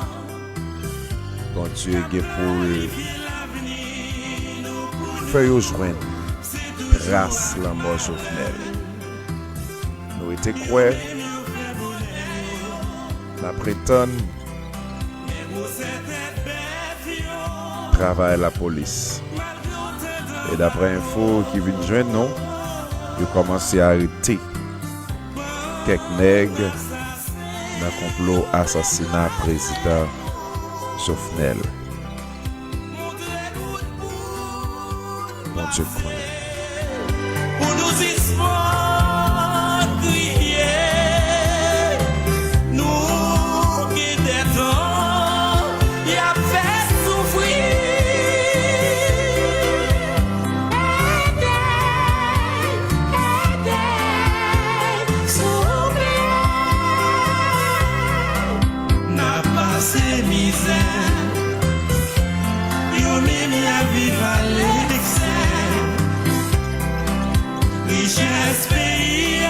Bondye gen pou l fè yo jwenn Gras lanmò Jovenel. Nou rete kwè, n ap ret tann travay lapolis. E daprè enfo ki vin jwenn nou, yo kòmanse arete kèk nèg nan konplo asasina prezidan Jovenel. Bondye konnen. Pou nou sispann kriye, nou gen de tan y ap fè soufri. Ede, ede, souple. N ap pase mizè. Yo menm y ap viv a leksè. Richès peyi a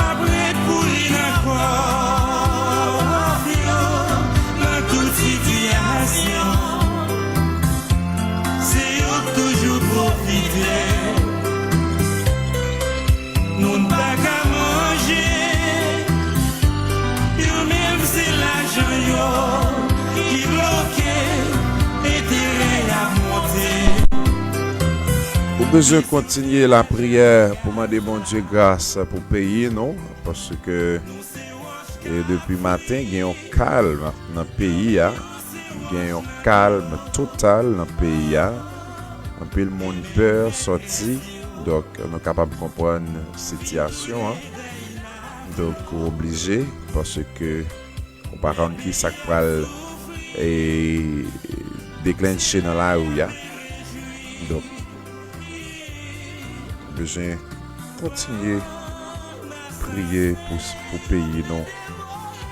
ap ret pouri nan kòf yo. Nan tout sitiyasyon, se yo k toujou pwofite. Nou n pa ka manje. Yo menm se lajan yo ki bloke, enterè y ap monte. Ou bezwen kontinye lapriyè pou mande Bondye gras pou peyi nou, paske, e, depi maten gen yon kalm nan peyi a. Gen yon kalm total nan peyi a. Anpil moun pè sòti. Donk, nou kapab konprann sitiyasyon an. Donk, ou oblije, paske ou pa konn ki sa k pral, e, deklenche nan lari a. Donk, bezwen kontinye priye pou, pou peyi nou.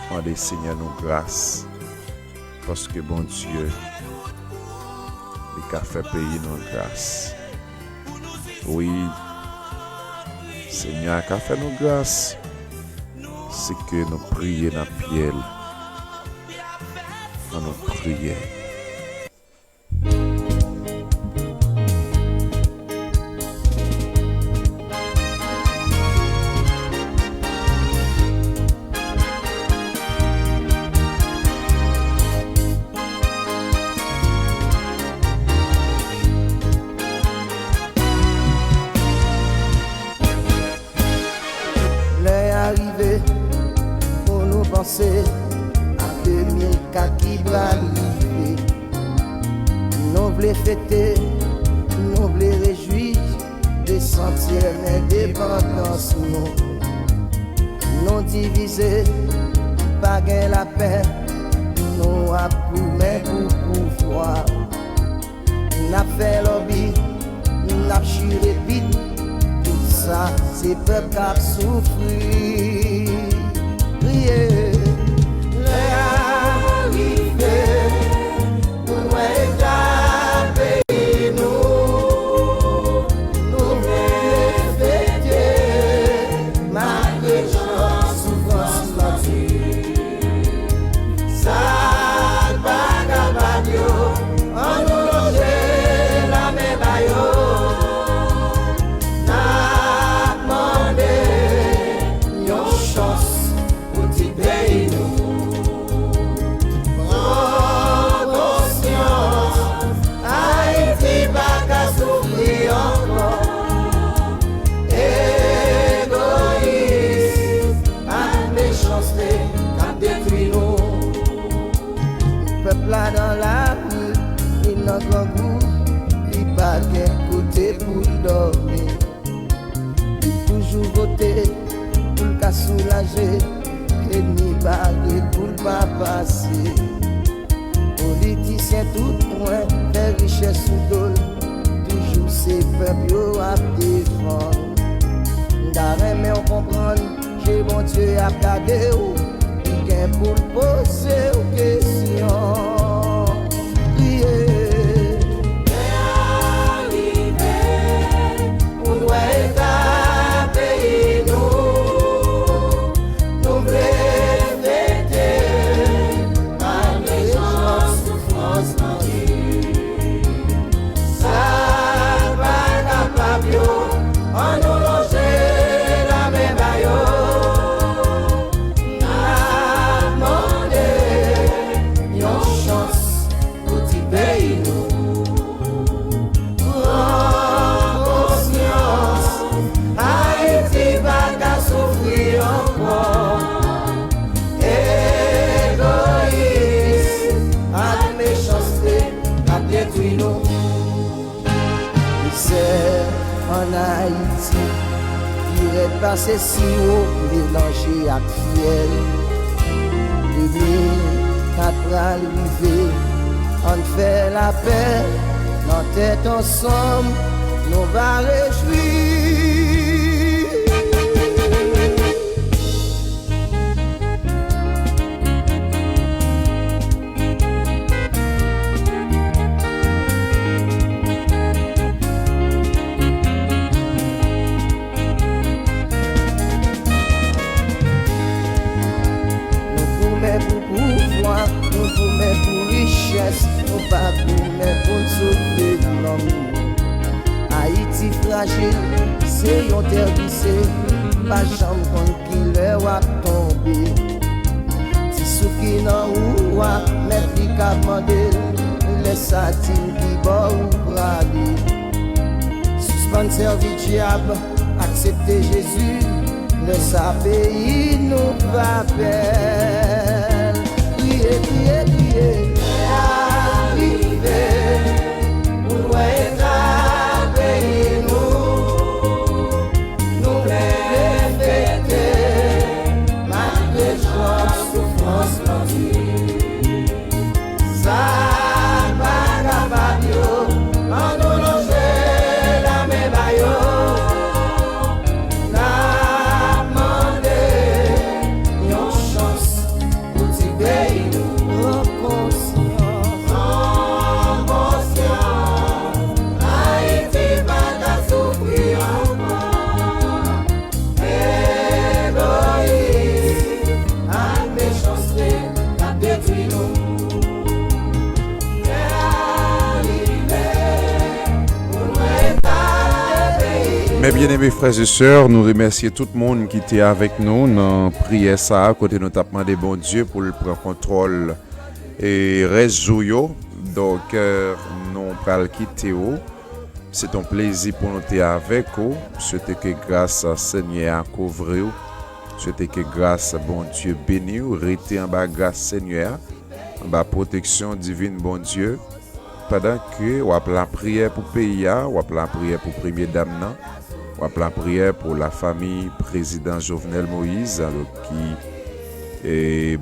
Mande Senyè nou gras, paske Bondye, li ka fè peyi nou gras. Wi, Senyè a ka fè nou gras si ke nou priye nan pye l. Ann nou priye. Lè a rive pou nou panse a de mil kat ki pral rive. Nou vle fete, nou vle rejwi de santyèm endepandans nou. Nou divize, pa gen lapè, nou ap goumen pou pouvwa. N ap fè lòbi, n ap chire pit, tout sa se pèp k ap soufri. Priye. Lè a rive pou n wè eta peyi nou. Nou vle fete malgre jan soufrans lan di. Sa k pa kapab yo, ann nou lonje lamen ba yo. N ap mande yon chans pou ti peyi nou. Pran konsyans, Ayiti pa ka soufri ankò. Egoyis ak mechanste k ap detwi nou. Pèp la nan lari, li nan grangou, li pa gen kote pou l dòmi. Li toujou vote pou l ka soulaje, ènmi bare pou l pa pase. Politisyen tout pwen fè richès sou do l, toujou se pèp yo ap defann. M ta renmen w konprann je Bondye ap gade w, li gen pou l poze w kesyon. Priye. Lè a rive pou n wè eta peyi nou. Nou vle fete malgre jan soufrans lan di. Sa k pa Pase siwo melanje ak fyèl. De mil kat pral rive, ann fè lapè nan tèt ansanm, nou va rejwi. Nou goumen pou pouvwa, nou goumen pou richès, nou pa goumen pou n sove lanmou. Ayiti frajil, se yon tè glise, pa janm konn ki lè w ap tonbe. Ti souf ki nan wou a, mèt li ka mande l, lè sa di m ki bò ou prale. Sispann sèvi dyab, aksepte Jezi, lè sa peyi nou va bèl. Priye, priye, priye, lè a rive, pou n wè eta peyi nou. Nou vle fete, malgre jwa, soufrans lan di. Sa k pa kapab yo, ann nou lonje lamen ba yo. N ap mande yon chans pou ti peyi nou. Pran konsyans. Pran konsyans. Ayiti pa ka soufri ankò. Egoyis ak mechanste k ap detwi nou. Lè a rive pou n wè eta peyi. Mes bien-aimés frères et sœurs, nou remèsye tout moun ki te avèk nou nan priyè sa a, kote nou t ap mande Bondye pou l pran kontwòl e rès jou yo. Donk, euh, nou pral kite w. Se t on plezi pou nou te avèk ou. Swete ke gras Senyè a kouvri w. Swete ke gras Bondye beni w. Rete anba gras Senyè a, anba pwoteksyon divin Bondye. Pandan ke w ap lapriyè pou peyi a, w ap lapriyè pou premye dam nan, w ap lapriyè pou lafanmi prezidan Jovenel Moïse, alò ki, e,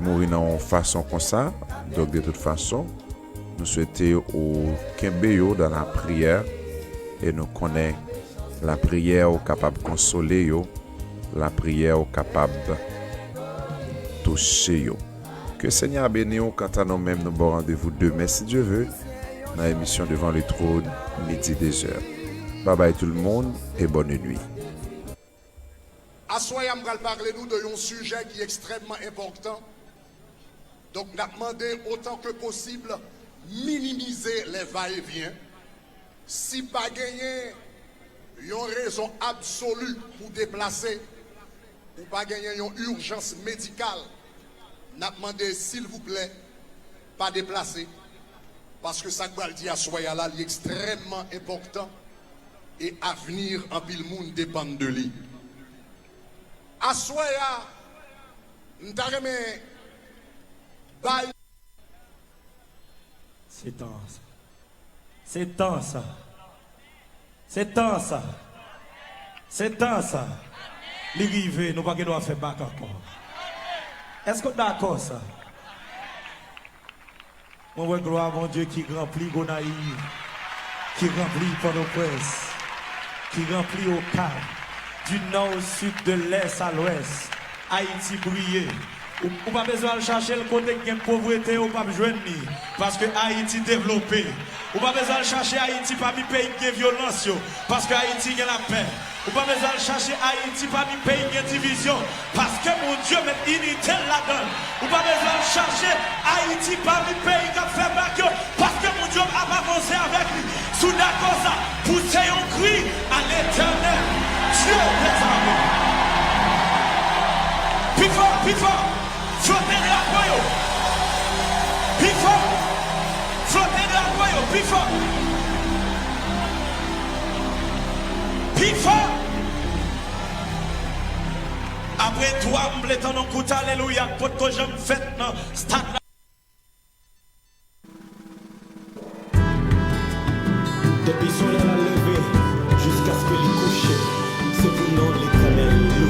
mouri nan yon fason konsa. Donk, de tout fason, nou swete ou kenbe yo dan lapriyè, e nou konnen lapriyè ou kapab konsole yo, lapriyè ou kapab touche yo. Ke Senyè a beni w. Kanta nou menm, nou ba w randevou demen, si Dye ve, nan emisyon Devant le Trône, midi, de zè. Babay tout le monde e bòn nuit. Aswè a, m pral pale nou de yon sijè ki ekstrèmman enpòtan. Donk, n ap mande, otan ke posib, minimize lè va e vyen. Si pa genyen yon rezon absoli pou deplase, ou pa genyen yon ijans medikal, n ap mande, silvouplè, pa deplase, paske sa k pral di aswè a la, li ekstrèmman enpòtan, e avni anpil moun depann de li. Aswè a, m ta renmen bay Se tan sa. Se tan sa. Se tan sa. Se tan sa. Li rive, nou pa gen dwa fè bak ankò. Èske w dakò sa? Mwen wè glwa Bondye ki ranpli Gonayiv, ki ranpli Pòtoprens, ki ranpli Okap, du nò o sid, de lès a lwès. Ayiti briye. Ou, ou pa bezwen al chache l kote k gen povrete, ou p ap jwenn li. Paske Ayiti devlope. Ou pa bezwen al chache Ayiti pami peyi k gen vyolans yo. Paske Ayiti gen lapè. Ou pa bezwen al chache Ayiti pami peyi k gen divizyon. Paske Bondye met inite l ladan l. Ou pa bezwen al chache Ayiti pami peyi k ap fè bak yo. Paske Bondye ap avanse avèk li. Si w dakò sa, pouse yon kri à l'Éternel, Dieu des armées. Pi fò, pi fò. Fwote drapo yo. Pi fò. Fwote drapo yo, pi fò. Pi fò. Apre twa, m vle tande yon kout alelouya k potko janm fèt nan stad la. Depi solèy la leve jiskaske li kouche, se pou non Letènèl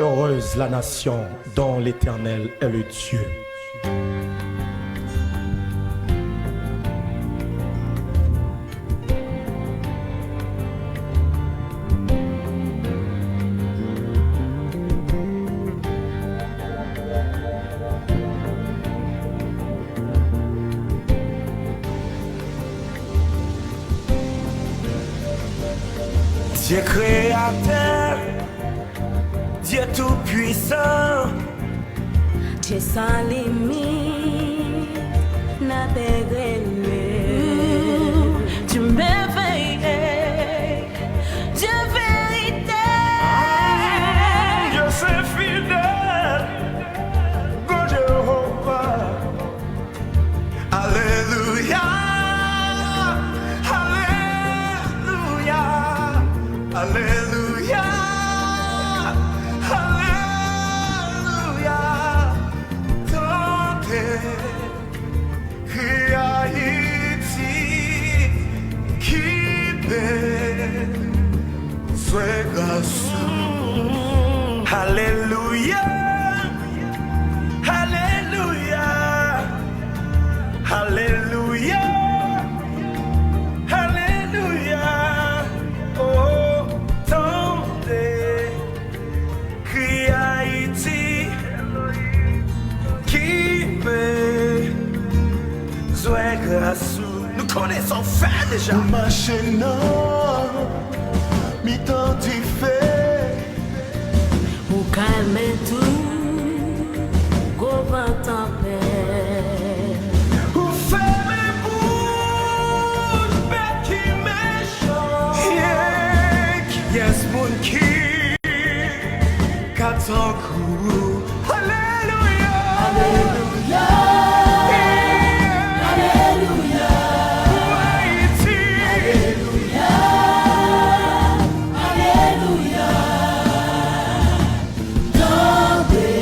Heureuse la nation dont l'Éternel est le Dieu. Dye kreyatè, Dye toupwisan, Dye san limit, n ap egrenye. Dye mèveye, Dye verite, Dye se fidèl, Gran Jewova. Alelouya, alelouya, alelouya, alelouya. Tande kri Ayiti ki bezwen gras ou. Alelouya, alelouya, alelouya, alelouya. Oh, tande kri Ayiti ki bezwen gras ou. Nou konnen sa w fè deja. Ou mache nan mitan dife. Ou kalme tout gwo van tanpèt. Ou fèmen bouch bèt ki mechan. Yeah, kiyès moun ki ka tankou ou? Alelouya! Alelouya! Alelouya! Pou Ayiti! Alelouya! Alelouya! Tande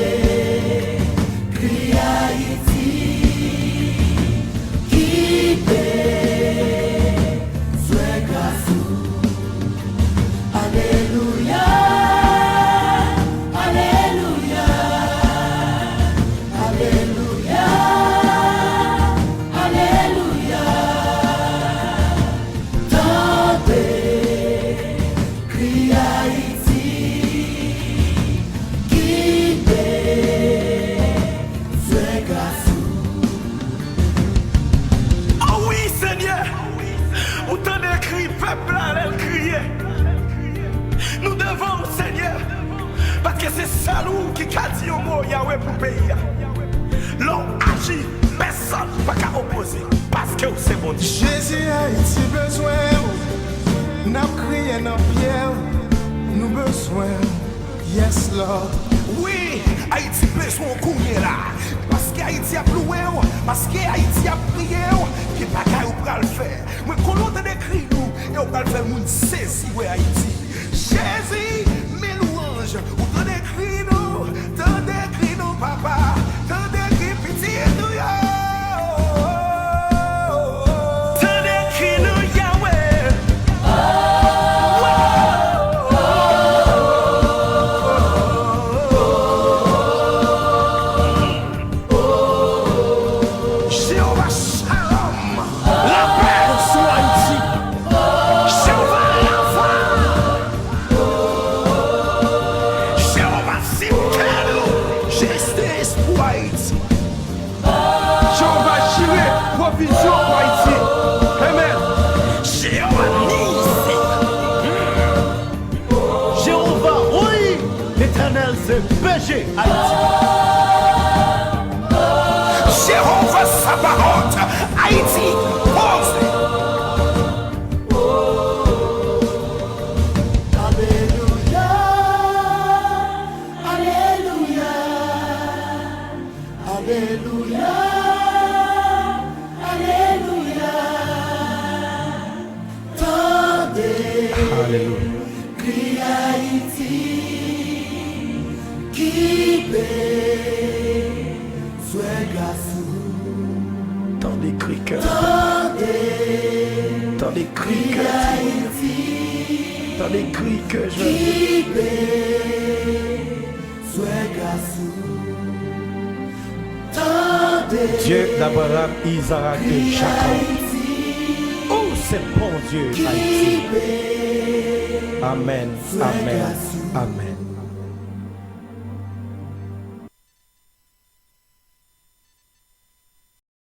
kri Ayiti ki bezwen gras ou. Alelouya, alelouya, alelouya, alelouya. Tande kri Ayiti ki bezwen gras ou. O wi, Senyè! Ou tande kri pèp la lè l kriye. Nou devan w, Senyè, paske se sèl ou ki ka di yon mo, Yawe, pou peyi a. Lè w aji, pèsonn pa ka opoze, paske w se Bondye. Jezi, Ayiti bezwen w. N ap kriye nan pye w, nou bezwen w. Yes, Lord. Wi, Ayiti bezwen w kounye la. Paske Ayiti ap louwe w, paske Ayiti ap priye w, gen bagay ou pral fè. Mwen konnen w tande kri nou, e w pral fè moun sezi wè Ayiti. Jezi, men lwanj, ou tande kri nou, tande kri nou, Papa, tande kri pitit ou yo. Tande kri nou, Yawe. Jewova Shalom, lapè sou Ayiti. Jewova Rafa, Jewova Tsidkenu, Jewova Jire, pwovizyon pou Ayiti. Amen. Jewova Nisi. Jewova, wi, Letènèl se bèje Ayiti. Jewova Sabaot, Ayiti poze. Alelouya, alelouya, alelouya, alelouya. Tande, alelouya, kri Ayiti ki bezwen gras ou. Tande kri kè. Tande, tande kri kè. Tande kri kè Jezi. Dieu d'Abraham, Isaac et Jacob. Oh, c'est bon Dieu, Haïti. Amen, amen, amen.